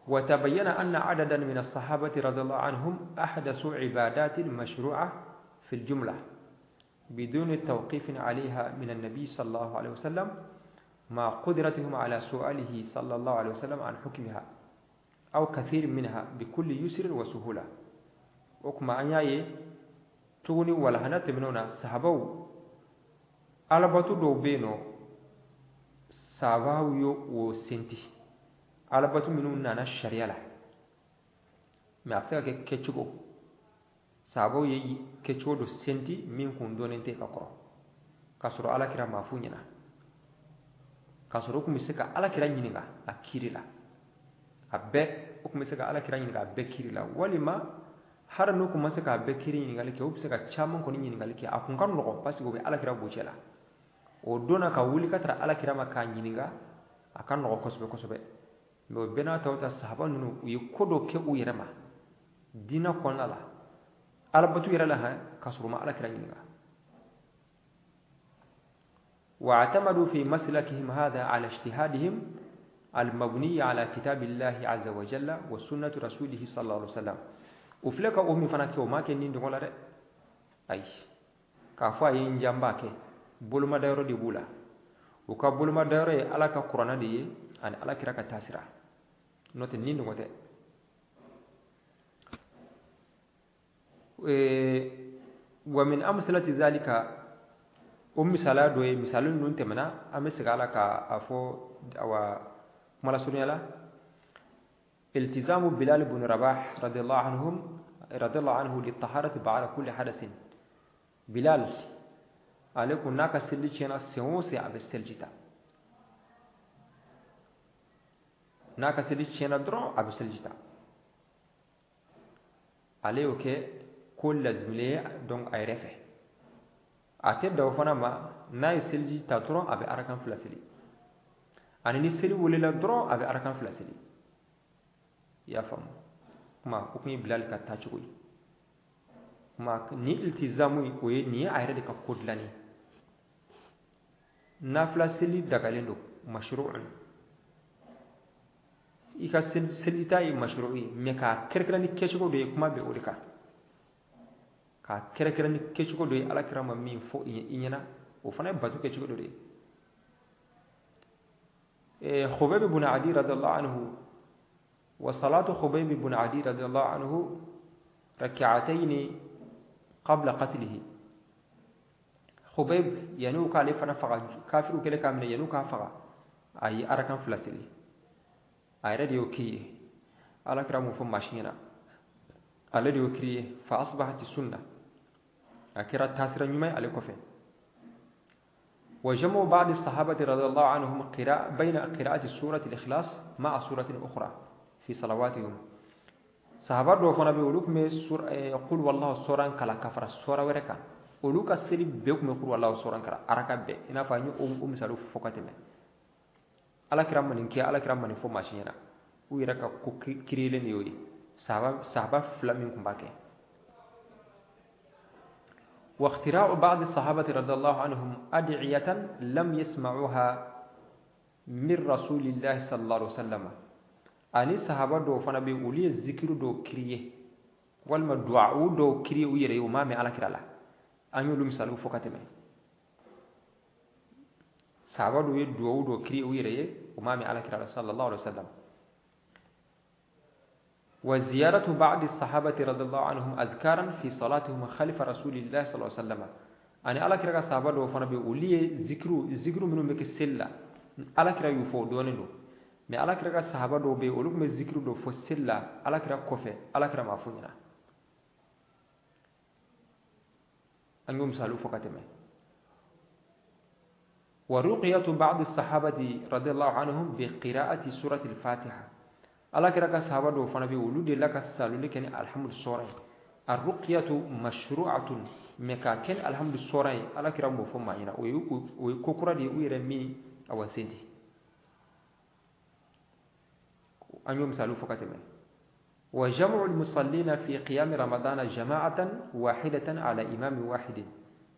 Speaker 1: وتبين أن عددا من الصحابة رضي الله عنهم أحدثوا عبادات مشروعة في الجملة بدون توقيف عليها من النبي صلى الله عليه وسلم مع قدرتهم على سؤاله صلى الله عليه وسلم عن حكمها أو كثير منها بكل يسر وسهولة. وكما أن يأي تغني ولهنات منونا صحابو على باتو دو بينو صحابو يو وسنتي alabatu minnu nana sariya la, mɛ a bɛ se ka kɛ kɛcogo, sahabaw ye kɛcogo dɔ senti min kun dɔnnen tɛ ka kɔrɔ, k'a sɔrɔ alakira ma f'u ɲɛna, k'a sɔrɔ u kun bɛ se ka alakira ɲininka a kiiri la, a bɛɛ u kun bɛ se ka alakira ɲininka a bɛɛ kiiri la, walima hali n'u kun ma se k'a bɛɛ kiiri ɲininkali kɛ, u bɛ se ka caman kɔni ɲininkali kɛ, a kun ka nɔgɔn parce que u bɛ alakira bocɛ la. O donna ka wuli ka taara alakira ma k'a ɲininka, a ka nɔgɔn kosɛbɛ kosɛbɛ. Mais o bɛɛ n'a ta o ta, sahaba ninnu u ye ko dɔ kɛ u yɛrɛ ma diinɛ kɔnɔna la, alabatu yɛrɛ la han, k'a sɔrɔ u ma alakira ɲininka. واعتمدوا في مسلكهم هذا على اجتهادهم المبني على كتاب الله عز وجل وسنة رسوله صلى الله عليه وسلم. O filɛ ka o min fana kɛ, o ma kɛ nin dɔgɔ la dɛ, ayi, k'a fɔ a ye n janba kɛ, bolomadayɔrɔ de b'u la. U ka bolomadayɔrɔ ye Ala ka kuranɛ de ye ani alakira ka taasira, n'o tɛ nin dɔgɔ tɛ. Wa min amsalati zalika, o misala dɔ ye, misali ninnu tɛmɛna, an bɛ segin a la k'a fɔ awa kuma lasurunya la. Iltizamu Bilal ibn Rabah radiyallahu anhu li taharati ba'da kulli hadathin. Bilal ale kun n'a ka seli tiɲɛna sen o sen, a bɛ seliji ta. N'a ka seli tiɲɛna dɔrɔn, a bɛ seliji ta. Ale y'o kɛ ko lazimilen ye donc a yɛrɛ fɛ. A tɛ da o fana ma, n'a ye seliji ta dɔrɔn, a bɛ arakan fila seli. Ani ni seli welela dɔrɔn, a bɛ arakan fila seli. I y'a faamu? Kuma o kun ye Bilal ka taacogo ye. Kuma ni iltizamu ye, o ye nin ye a yɛrɛ de ka ko dilanni. Nafila seli dagalen don, mashru'un. I ka selita ye mashru ye, mais k'a kɛrɛnkɛrɛn ni kɛcogo dɔ ye, kuma bɛ o de kan. K'a kɛrɛnkɛrɛn ni kɛcogo dɔ ye, ala kira ma min fɔ i ɲɛna, o fana ye bato kɛcogo dɔ de ye. Khubayb ibn Adi radiyallahu anhu, wa salatu Khubayb ibn Adi radiyallahu anhu rak'atayn qabla qatlihi. Khubayb yan'u k'ale fana faga, kafiru kɛlen k'a minɛ, yan'u k'a faga, a ye arakan 2 seli. A yɛrɛ de y'o k'i ye, ala kira m'o fɔ maa si ɲɛna, ale de y'o kiri ye. Fa asbahati sunna, a kɛra taasira ɲuman ye ale kɔfɛ. Wa jamu ba'di sahabati radiyallahu anhum qira'a bayna qira'ati surati al-ikhlas ma'a suratin ukhra fi salawatihim. Sahaba dɔw fana bɛ yen, olu tun bɛ qul wallahu suran kala ka fara sura wɛrɛ kan. Olu ka seli bɛɛ tun bɛ qul wallahu suran kala araka bɛɛ, i n'a fɔ an ye o misaliw fɔ ka tɛmɛ. Ala kira ma nin kɛ, ala kira ma nin fɔ maa si ɲɛna, u yɛrɛ ka ko kiriyelen de y'o ye. Sahaba 2 min tun b'a kɛ. Wa ikhtira'u ba'd as-sahabati radiyallahu anhum ad'iyatan lam yasma'uha min rasulillahi sallallahu alaihi wasallam. Ani sahaba dɔw fana bɛ yen, olu ye zikiru dɔw kiriye walima duwawu dɔw kiriye u yɛrɛ ye, u m'a mɛn ala kira la. An y'olu misaliw fɔ ka tɛmɛ. Sahaba dɔw ye duwawu dɔw kiriye u yɛrɛ ye, u m'a mɛn ala kira la sallallahu alaihi wasallam. Wa ziyaratu ba'di sahabati radiyallahu anhum azkaran fi salatihim khalfa rasulillahi sallallahu alaihi wasallam. Ani ala kira ka sahaba dɔw fana bɛ yen, olu ye zikiru minnu bɛ kɛ seli la, ala kira y'u fɔ o dɔɔnin don. Mais ala kira ka sahaba dɔw bɛ yen, olu tun bɛ zikiru dɔ fɔ seli la ala kira kɔfɛ, ala kira m'a fɔ ɲɛna. An y'o misaliw fɔ ka tɛmɛ. Wa ruqyatu ba'd as-sahabati radiyallahu anhum bi qira'ati surati al-Fatiha. Ala kira ka sahaba dɔw fana bɛ yen, olu de la ka saluli kɛ ni alhamdu sura ye. Ar-ruqyatu mashru'atun, mais k'a kɛ ni alhamdu sura ye, ala kira m'o fɔ maa ɲɛna. O ye ko kura de ye u yɛrɛ min awa senti. An y'o misaliw fɔ ka tɛmɛ. Wa jam'u al-musallina fi qiyam ramadana jama'atan wahidatan ala imamin wahidin.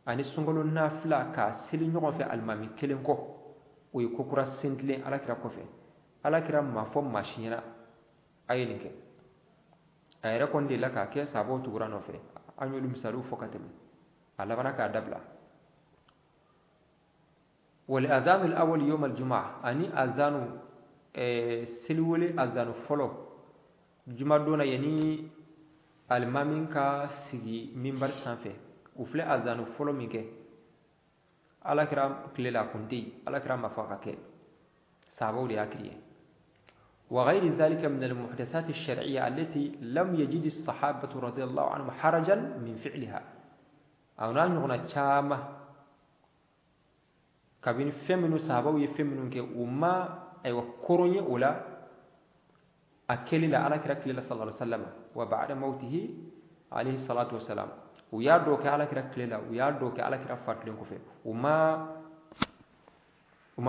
Speaker 1: Ani sunkalo nafila k'a seli ɲɔgɔn fɛ alimami kelen kɔ, o ye ko kura sentilen ala kira kɔfɛ. Ala kira ma fɔ maa si ɲɛna a ye nin kɛ. A yɛrɛ kɔni delila k'a kɛ, sahabaw tugura nɔfɛ. An y'olu misaliw fɔ ka tɛmɛ. A labanna k'a dabila. Wal adhanu al-awwal yawm al-jumu'ah, ani azanu seliwele azanu fɔlɔ jumadon na, yanni alimami ka sigi minbari sanfɛ, u filɛ azanu fɔlɔ min kɛ, ala kira tile la a kun tɛ yen, ala kira ma fɔ a ka kɛ, sahabaw de y'a kiri ye. Wa ghayri dhalika min al-muhdathat ash-shar'iyya allati lam yajid as-sahabatu radiyallahu anhum harajan min fi'liha. A n'a ɲɔgɔnna caman, kabini fɛn minnu sahabaw ye fɛn minnu kɛ, u ma ayiwa koron ye o la a kɛli la ala kira tile la sallallahu alaihi wasallam, wa ba'da mawtihi alayhi salatu wasalam. U y'a dɔw kɛ ala kira tile la, u y'a dɔw kɛ ala kira fatulen kɔfɛ, u ma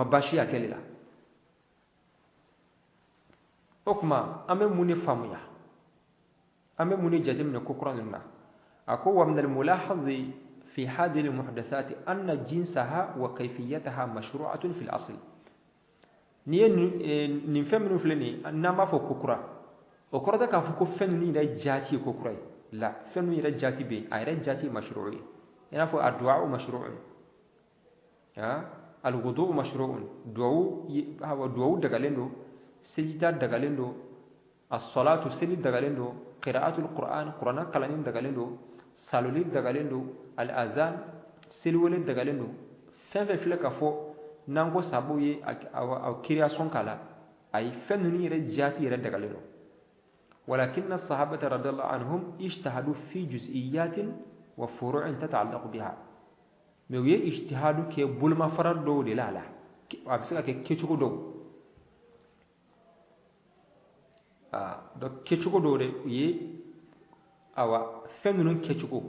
Speaker 1: baasi a kɛli la. O tuma an bɛ mun de faamuya, an bɛ mun de jateminɛ ko kura ninnu na? A ko wa min al-mulahazi fi hadhihi al-muhdathati anna jinsaha wa kayfiyataha mashru'atun fil asl. N'i ye nin fɛn minnu filɛ nin ye, n'an b'a fɔ ko kura, o kɔrɔ tɛ k'a fɔ ko fɛn ninnu yɛrɛ jaati ye ko kura ye. La, fɛn ninnu yɛrɛ jaati bɛ yen, a yɛrɛ jaati ye mashru'u ye. I n'a fɔ a du'a mashru'un, al-wudu mashru'un, duwawu dagalen don, selijita dagalen don, as-salatu seli dagalen don, qira'atul qur'an qur'ana kalanni dagalen don, saloli dagalen don, al-azan seliwele dagalen don. Fɛn fɛn filɛ ka fɔ n'an ko sababu ye a création k'a la, ayi, fɛn ninnu yɛrɛ jaati yɛrɛ dagalen don. Walakinna as-sahabata radiyallahu anhum ijtahadu fi juz'iyatin wa furu'in tata'allaqu biha. Mais u ye ijtihadu kɛ bolomafara dɔw de la a la, a bɛ se ka kɛ kɛcogo dɔw, donc kɛcogo dɔw de u ye, awa fɛn ninnu kɛcogo,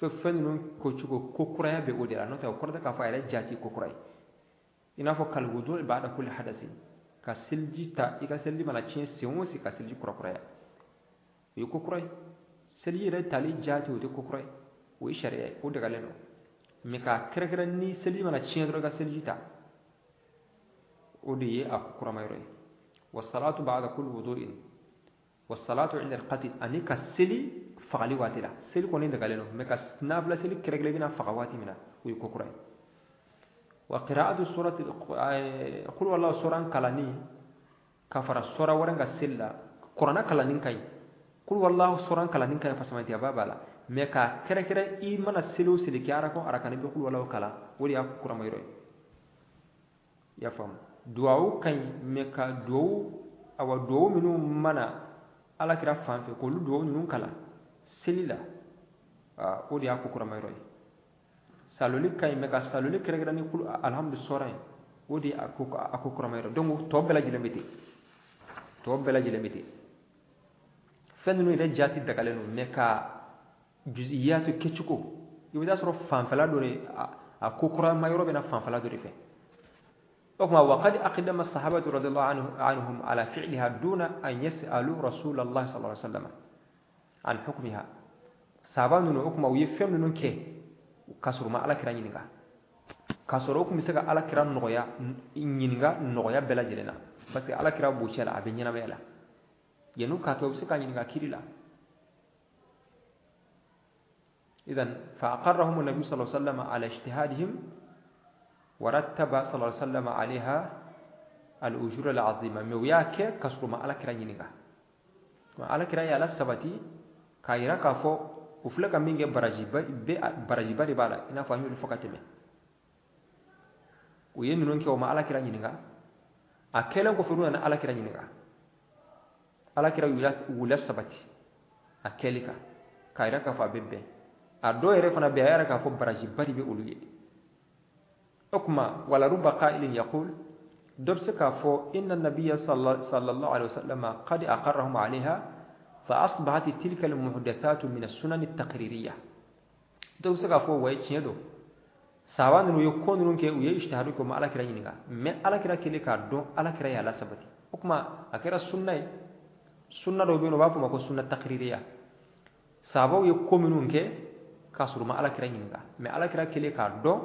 Speaker 1: fɛn ninnu kocogo ko kuraya bɛ o de la. N'o tɛ o kɔrɔ tɛ k'a fɔ a yɛrɛ jaati ko kura ye. I n'a fɔ kalwudu ba'da kulli hadasin, ka seliji ta, i ka seliji mana tiɲɛ sen o sen ka seliji kurakuraya, o ye ko kura ye. Seliji yɛrɛ tali jaati o tɛ ko kura ye, o ye sariya ye, o dagalen don. Mais k'a kɛrɛnkɛrɛn ni seliji mana tiɲɛ dɔrɔn i ka seliji ta, o de ye a ko kurama yɔrɔ ye. Wasalatu ba'da kulli wudu'in wasalatu inda al-qatl, ani ka seli fagali waati la. Seli kɔni dagalen don, mais ka nafila seli kɛrɛnkɛrɛn i bɛna faga waati min na, o ye ko kura ye. Wa qira'atu surati qul wallahu suran kalanni ka fara sura wɛrɛ ka seli la, kuranna kalanni ka ɲi, qul wallahu suran kalanni ka ɲi fasamantiyaba b'a la, mais k'a kɛrɛnkɛrɛn i mana seli o seli kɛ araka o araka n'i bɛ qul wallahu kalan, o de y'a kurama yɔrɔ ye. I y'a faamu? Duwawu ka ɲi, mais ka duwawu, awa duwawu minnu mana alakira fan fɛ, k'olu duwawu ninnu kalan seli la, o de y'a ko kurama yɔrɔ ye. Saloli ka ɲi, mais ka saloli kɛrɛnkɛrɛn ni kulu alhamdu sɔrɔ ye, o de ye a ko kurama yɔrɔ. Donc tɔ bɛɛ lajɛlen bɛ ten, tɔ bɛɛ lajɛlen bɛ ten. Fɛn ninnu yɛrɛ jaati dagalen don, mais ka juz'iyatu kɛcogo, i bɛ taa sɔrɔ fanfɛla dɔ de a ko kurama yɔrɔ bɛ na fanfɛla dɔ de fɛ. O tuma waqad aqdama sahabatu radiyallahu anhum ala fi'liha duna an yas'alu rasulallahi sallallahu alaihi wasallam an hukmiha. Sahaba ninnu, o tuma u ye fɛn ninnu kɛ k'a sɔrɔ u ma alakira ɲininka, k'a sɔrɔ u tun bɛ se ka alakira nɔgɔya ɲininka nɔgɔya bɛɛ lajɛlen na, parce que alakira b'u cɛ la, a bɛ ɲɛnamaya la. Yan'u k'a kɛ, u bɛ se k'a ɲininka kiri la. Idan fa aqarrahum an-nabi sallallahu alaihi wasallam ala ijtihadihim warattaba sallallahu alaihi wasallam alaiha al-ujur al-azima. Mais u y'a kɛ k'a sɔrɔ u ma alakira ɲininka. Alakira y'a la sabati k'a yira k'a fɔ u filɛ ka min kɛ barajiba de b'a la, i n'a fɔ an y'olu fɔ ka tɛmɛ. U ye ninnu kɛ, u ma alakira ɲininka. A kɛlen kɔfɛ, u nana alakira ɲininka. Alakira y'u la sabati a kɛli kan, k'a yira k'a fɔ a bɛ bɛn. A dɔw yɛrɛ fana bɛ yen, a yɛrɛ k'a fɔ barajiba de bɛ olu ye. O tuma wala rubba qa'ilin yaqul, dɔ bɛ se k'a fɔ inna nabiyya sallallahu alaihi wasallam qad aqarrahum alaiha fa asbahat tilka almuhdathatu min as-sunan at-taqririyya. Dɔ bɛ se k'a fɔ wa tiɲɛ don, sahaba ninnu ye ko ninnu kɛ, u ye ijtihadu kɛ, u ma alakira ɲininka, mais alakira kɛlen k'a dɔn, alakira y'a la sabati. O tuma a kɛra sunna ye. Sunna dɔw bɛ yen, u b'a fɔ o ma ko sunna taqririyya. Sahabaw ye ko minnu kɛ k'a sɔrɔ u ma alakira ɲininka, mais alakira kɛlen k'a dɔn,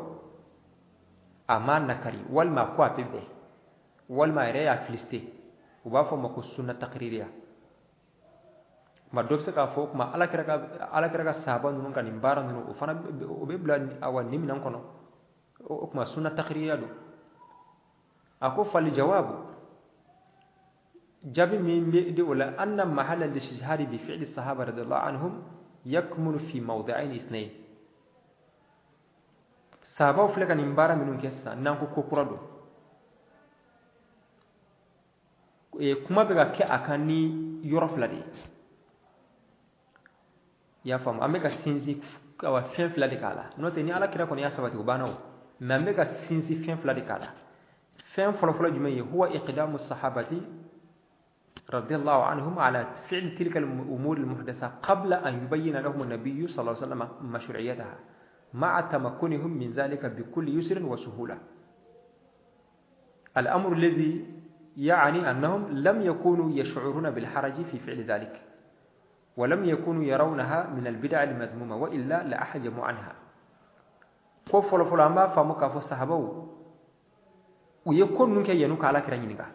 Speaker 1: a ma nakari, walima ko a bɛ bɛn, walima a yɛrɛ y'a félicité, u b'a fɔ o ma ko sunna taqririya. Kuma dɔ bɛ se k'a fɔ, kuma alakira ka sahaba ninnu ka nin baara ninnu, o fana o bɛ bila awa nin minɛn kɔnɔ. O kuma sunna taqririya don. A ko fali jawabu, jaabi min bɛ di o la, anna mahalla al-istishhadi bi fi'li sahaba radiyallahu anhum yakmunu fi mawdi'ayn ithnayn. Sahabaw filɛ ka nin baara minnu kɛ sisan, n'an ko ko kura don, kuma bɛ ka kɛ a kan ni yɔrɔ fila de ye. I y'a faamu? An bɛ ka sinsin awa fɛn fila de k'a la. N'o tɛ, ni ala kira kɔni y'a sabati, o banna o. Mais an bɛ ka sinsin fɛn fila de k'a la. Fɛn fɔlɔfɔlɔ jumɛn ye? Huwa iqdamu sahabati radiyallahu anhum ala fi'l tilka al-umur al-muhdatha qabla an yubayyina lahum an-nabiyyu sallallahu alaihi wasallam mashru'iyyataha ma'a tamakkunihim min dhalika bikulli yusrin wa suhula. Al-amru alladhi ya'ni annahum lam yakunu yash'uruna bil haraji fi fi'li dhalik wa lam yakunu yarawnaha min al-bid'a al-madhmuma wa illa la ahjamu anha. Ko fɔlɔfɔlɔ, an b'a faamu k'a fɔ sahabaw u ye ko ninnu kɛ yan'u ka alakira ɲininka,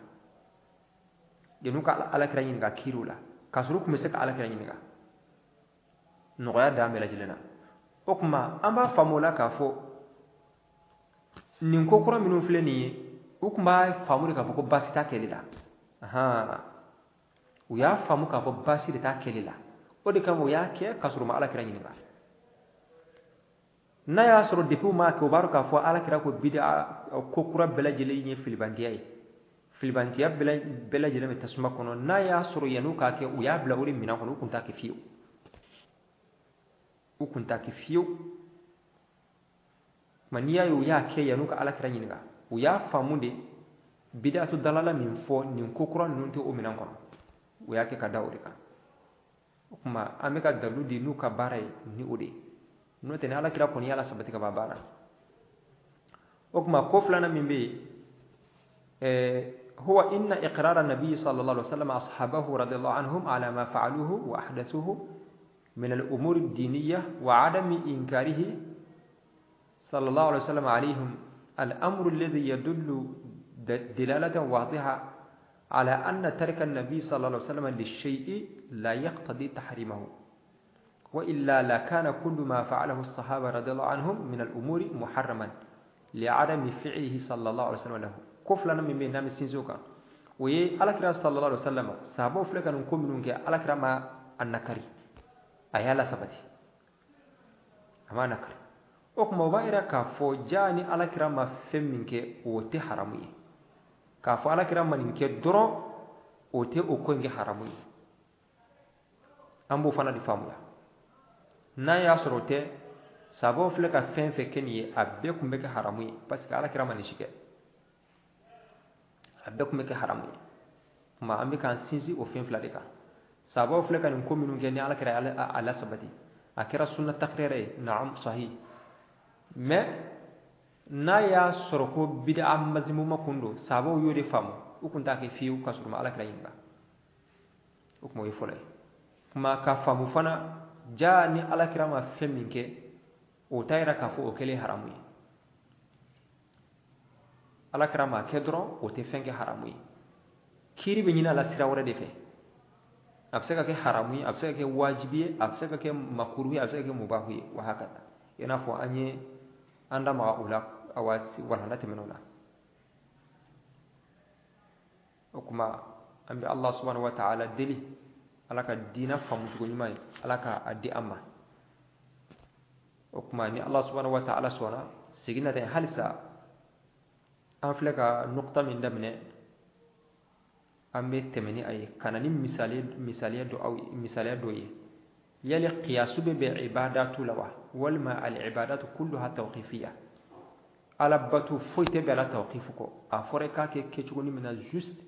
Speaker 1: yan'u ka alakira ɲininka kiiriw la, k'a sɔrɔ u tun bɛ se ka alakira ɲininka nɔgɔya dan bɛɛ lajɛlen na. O tuma an b'a faamu o la k'a fɔ nin ko kura minnu filɛ nin ye, u tun b'a faamu de k'a fɔ ko baasi t'a kɛli la. U y'a faamu k'a fɔ baasi de t'a kɛli la, o de kama u y'a kɛ k'a sɔrɔ u ma alakira ɲininka. N'a y'a sɔrɔ depuis u m'a kɛ, u b'a dɔn k'a fɔ alakira ko bida ko kura bɛɛ lajɛlen ye filibantiya ye, filibantiya bɛɛ lajɛlen bɛ tasuma kɔnɔ. N'a y'a sɔrɔ yan'u k'a kɛ, u y'a bila o de minɛn kɔnɔ, u tun t'a kɛ fiyewu, u tun t'a kɛ fiyewu. Nka n'i y'a ye u y'a kɛ yan'u ka alakira ɲininka, u y'a faamu de bidatu dalala min fɔ nin ko kura ninnu tɛ o minɛn kɔnɔ, u y'a kɛ ka da o de kan. O tuma an bɛ ka dalilu di n'u ka baara ye ni o de ye, n'o tɛ ni alakira kɔni y'a la sabati ka ban baara. O tuma ko filanan min bɛ yen, huwa inna iqrara nabi sallallahu alaihi wasallam ashabahu radiyallahu anhum ala ma fa'aluhu wa ahdathuhu min al-umur ad-diniyya wa adami inkarihi sallallahu alaihi wasallam alaihim al-amru alladhi yadullu dilalatan wadiha على أن ترك النبي صلى الله عليه وسلم للشيء لا يقتضي تحريمه، وإلا لكان كل ما فعله الصحابة رضي الله عنهم من الأمور محرما لعدم فعله صلى الله عليه وسلم له. كفلنا من بين نام سينزوكا وي على صلى الله عليه وسلم صحابة فلك نكون منك على ما النكري أيالا سبتي أما نكري o kuma o b'a yira k'a fɔ ja ni alakira ma fɛn min kɛ o tɛ haramu ye, k'a fɔ alakira ma nin kɛ dɔrɔn o tɛ o ko in kɛ haramu ye. An b'o fana de faamuya. N'a y'a sɔrɔ o tɛ, sabaw filɛ ka fɛn fɛn kɛ nin ye, a bɛɛ tun bɛ kɛ haramu ye, parce que alakira ma nin si kɛ, a bɛɛ tun bɛ kɛ haramu ye. Kuma an bɛ k'an sinsin o fɛn fila de kan. Sabaw filɛ ka nin ko minnu kɛ ni alakira a lasabati, a kɛra sunna takrira ye, naam sahih. Mais n'a y'a sɔrɔ ko bid'a mazmuma kun don, sabaw y'o de faamu, u kun t'a kɛ fiyewu ka sɔrɔ ma alakira ɲininka. O kuma o ye fɔlɔ ye. Kuma ka faamu fana ja ni alakira ma fɛn min kɛ, o t'a yira k'a fɔ o kɛlen haramu ye. Alakira ma kɛ dɔrɔn o tɛ fɛn kɛ haramu ye. Kiiri bɛ ɲini a la sira wɛrɛ de fɛ. A bɛ se ka kɛ haramu ye, a bɛ se ka kɛ wajibi ye, a bɛ se ka kɛ makuru ye, a bɛ se ka kɛ mubahu ye, wa hakata. I n'a fɔ an ye an da maga o la awa walanda tɛmɛnenw na. O kuma an bɛ Allah subhanahu wa ta'ala deli, Ala ka diinɛ faamucogo ɲuman ye, Ala ka a di an ma. O kuma ni Allah subhanahu wa ta'ala sɔnna, segin na tɛ halisa an filɛ ka nukta min daminɛ, an bɛ tɛmɛ ni a ye ka na ni misaliya dɔ ye. Yali qiyasu bɛ bɛn ibadatu la wa, walima al ibadatu kulluha tawqifiyya. Ala bato foyi tɛ bɛn ala tawqifu kɔ. A fɔra i k'a kɛ kɛcogo min na juste,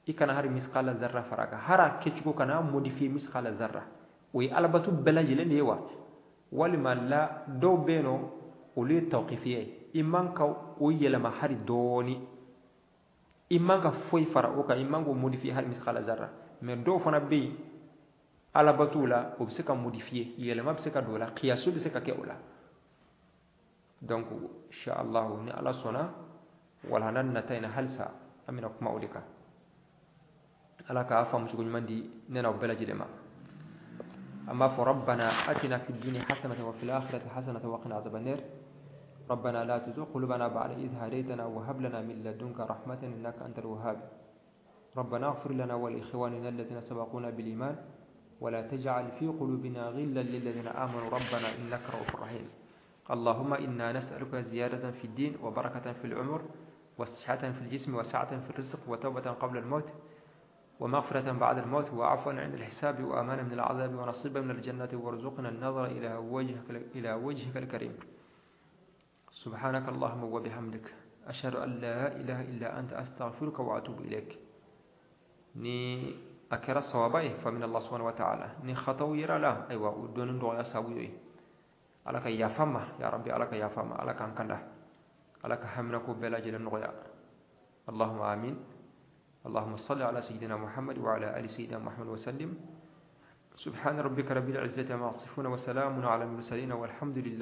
Speaker 1: i kana hari misqala zarra fara kan, hari a kɛcogo kana modifier misqala zarra. O ye ala bato bɛɛ lajɛlen de ye wa, walima la dɔw bɛ yen nɔ olu ye tawqifiyya ye, i man ka o yɛlɛma hari dɔɔni, i man ka foyi fara o kan, i man k'o modifier hari misqala zarra. Mais dɔw fana bɛ yen alabatow la, o bɛ se ka modifier, yɛlɛma bɛ se ka don o la, qiyasu bɛ se ka kɛ o la. Donc insha Allah ni Ala sɔnna, walhana nata in na halisa an bɛna kuma o de kan. Ala k'a faamucogo ɲuman di ne n'aw bɛɛ lajɛlen ma. An b'a fɔ rabbana atina fid dunya hasanatan wa fil akhirati hasanatan wa qina adhaban nar. ربنا لا تزغ قلوبنا بعد إذ هديتنا وهب لنا من لدنك رحمة إنك أنت الوهاب. ربنا اغفر لنا ولإخواننا الذين سبقونا بالإيمان ولا تجعل في قلوبنا غلا للذين آمنوا ربنا إنك رؤوف رحيم. اللهم إنا نسألك زيادة في الدين وبركة في العمر وصحة في الجسم وسعة في الرزق وتوبة قبل الموت ومغفرة بعد الموت وعفوا عند الحساب وأمانا من العذاب ونصيبا من الجنة وارزقنا النظر إلى وجهك الكريم. سبحانك اللهم وبحمدك أشهد أن لا إله إلا أنت أستغفرك وأتوب إليك. ni a kɛra sawaba ye fa min Allah subhanahu wa ta'ala, ni khataw yera la ayiwa o dɔnni dɔgɔya sababu ye. Ala ka yafa ma ya Rabbi, Ala ka yafa ma, Ala k'an kanda, Ala ka haminako bɛɛ lajɛlen nɔgɔya. Allahumma amin. Allahumma salli ala sayyidina Muhammad wa ala ali sayyidina Muhammad wa sallim. Subhana rabbika rabbil izzati amma yasifun wa salamun ala al mursalin walhamdulillah.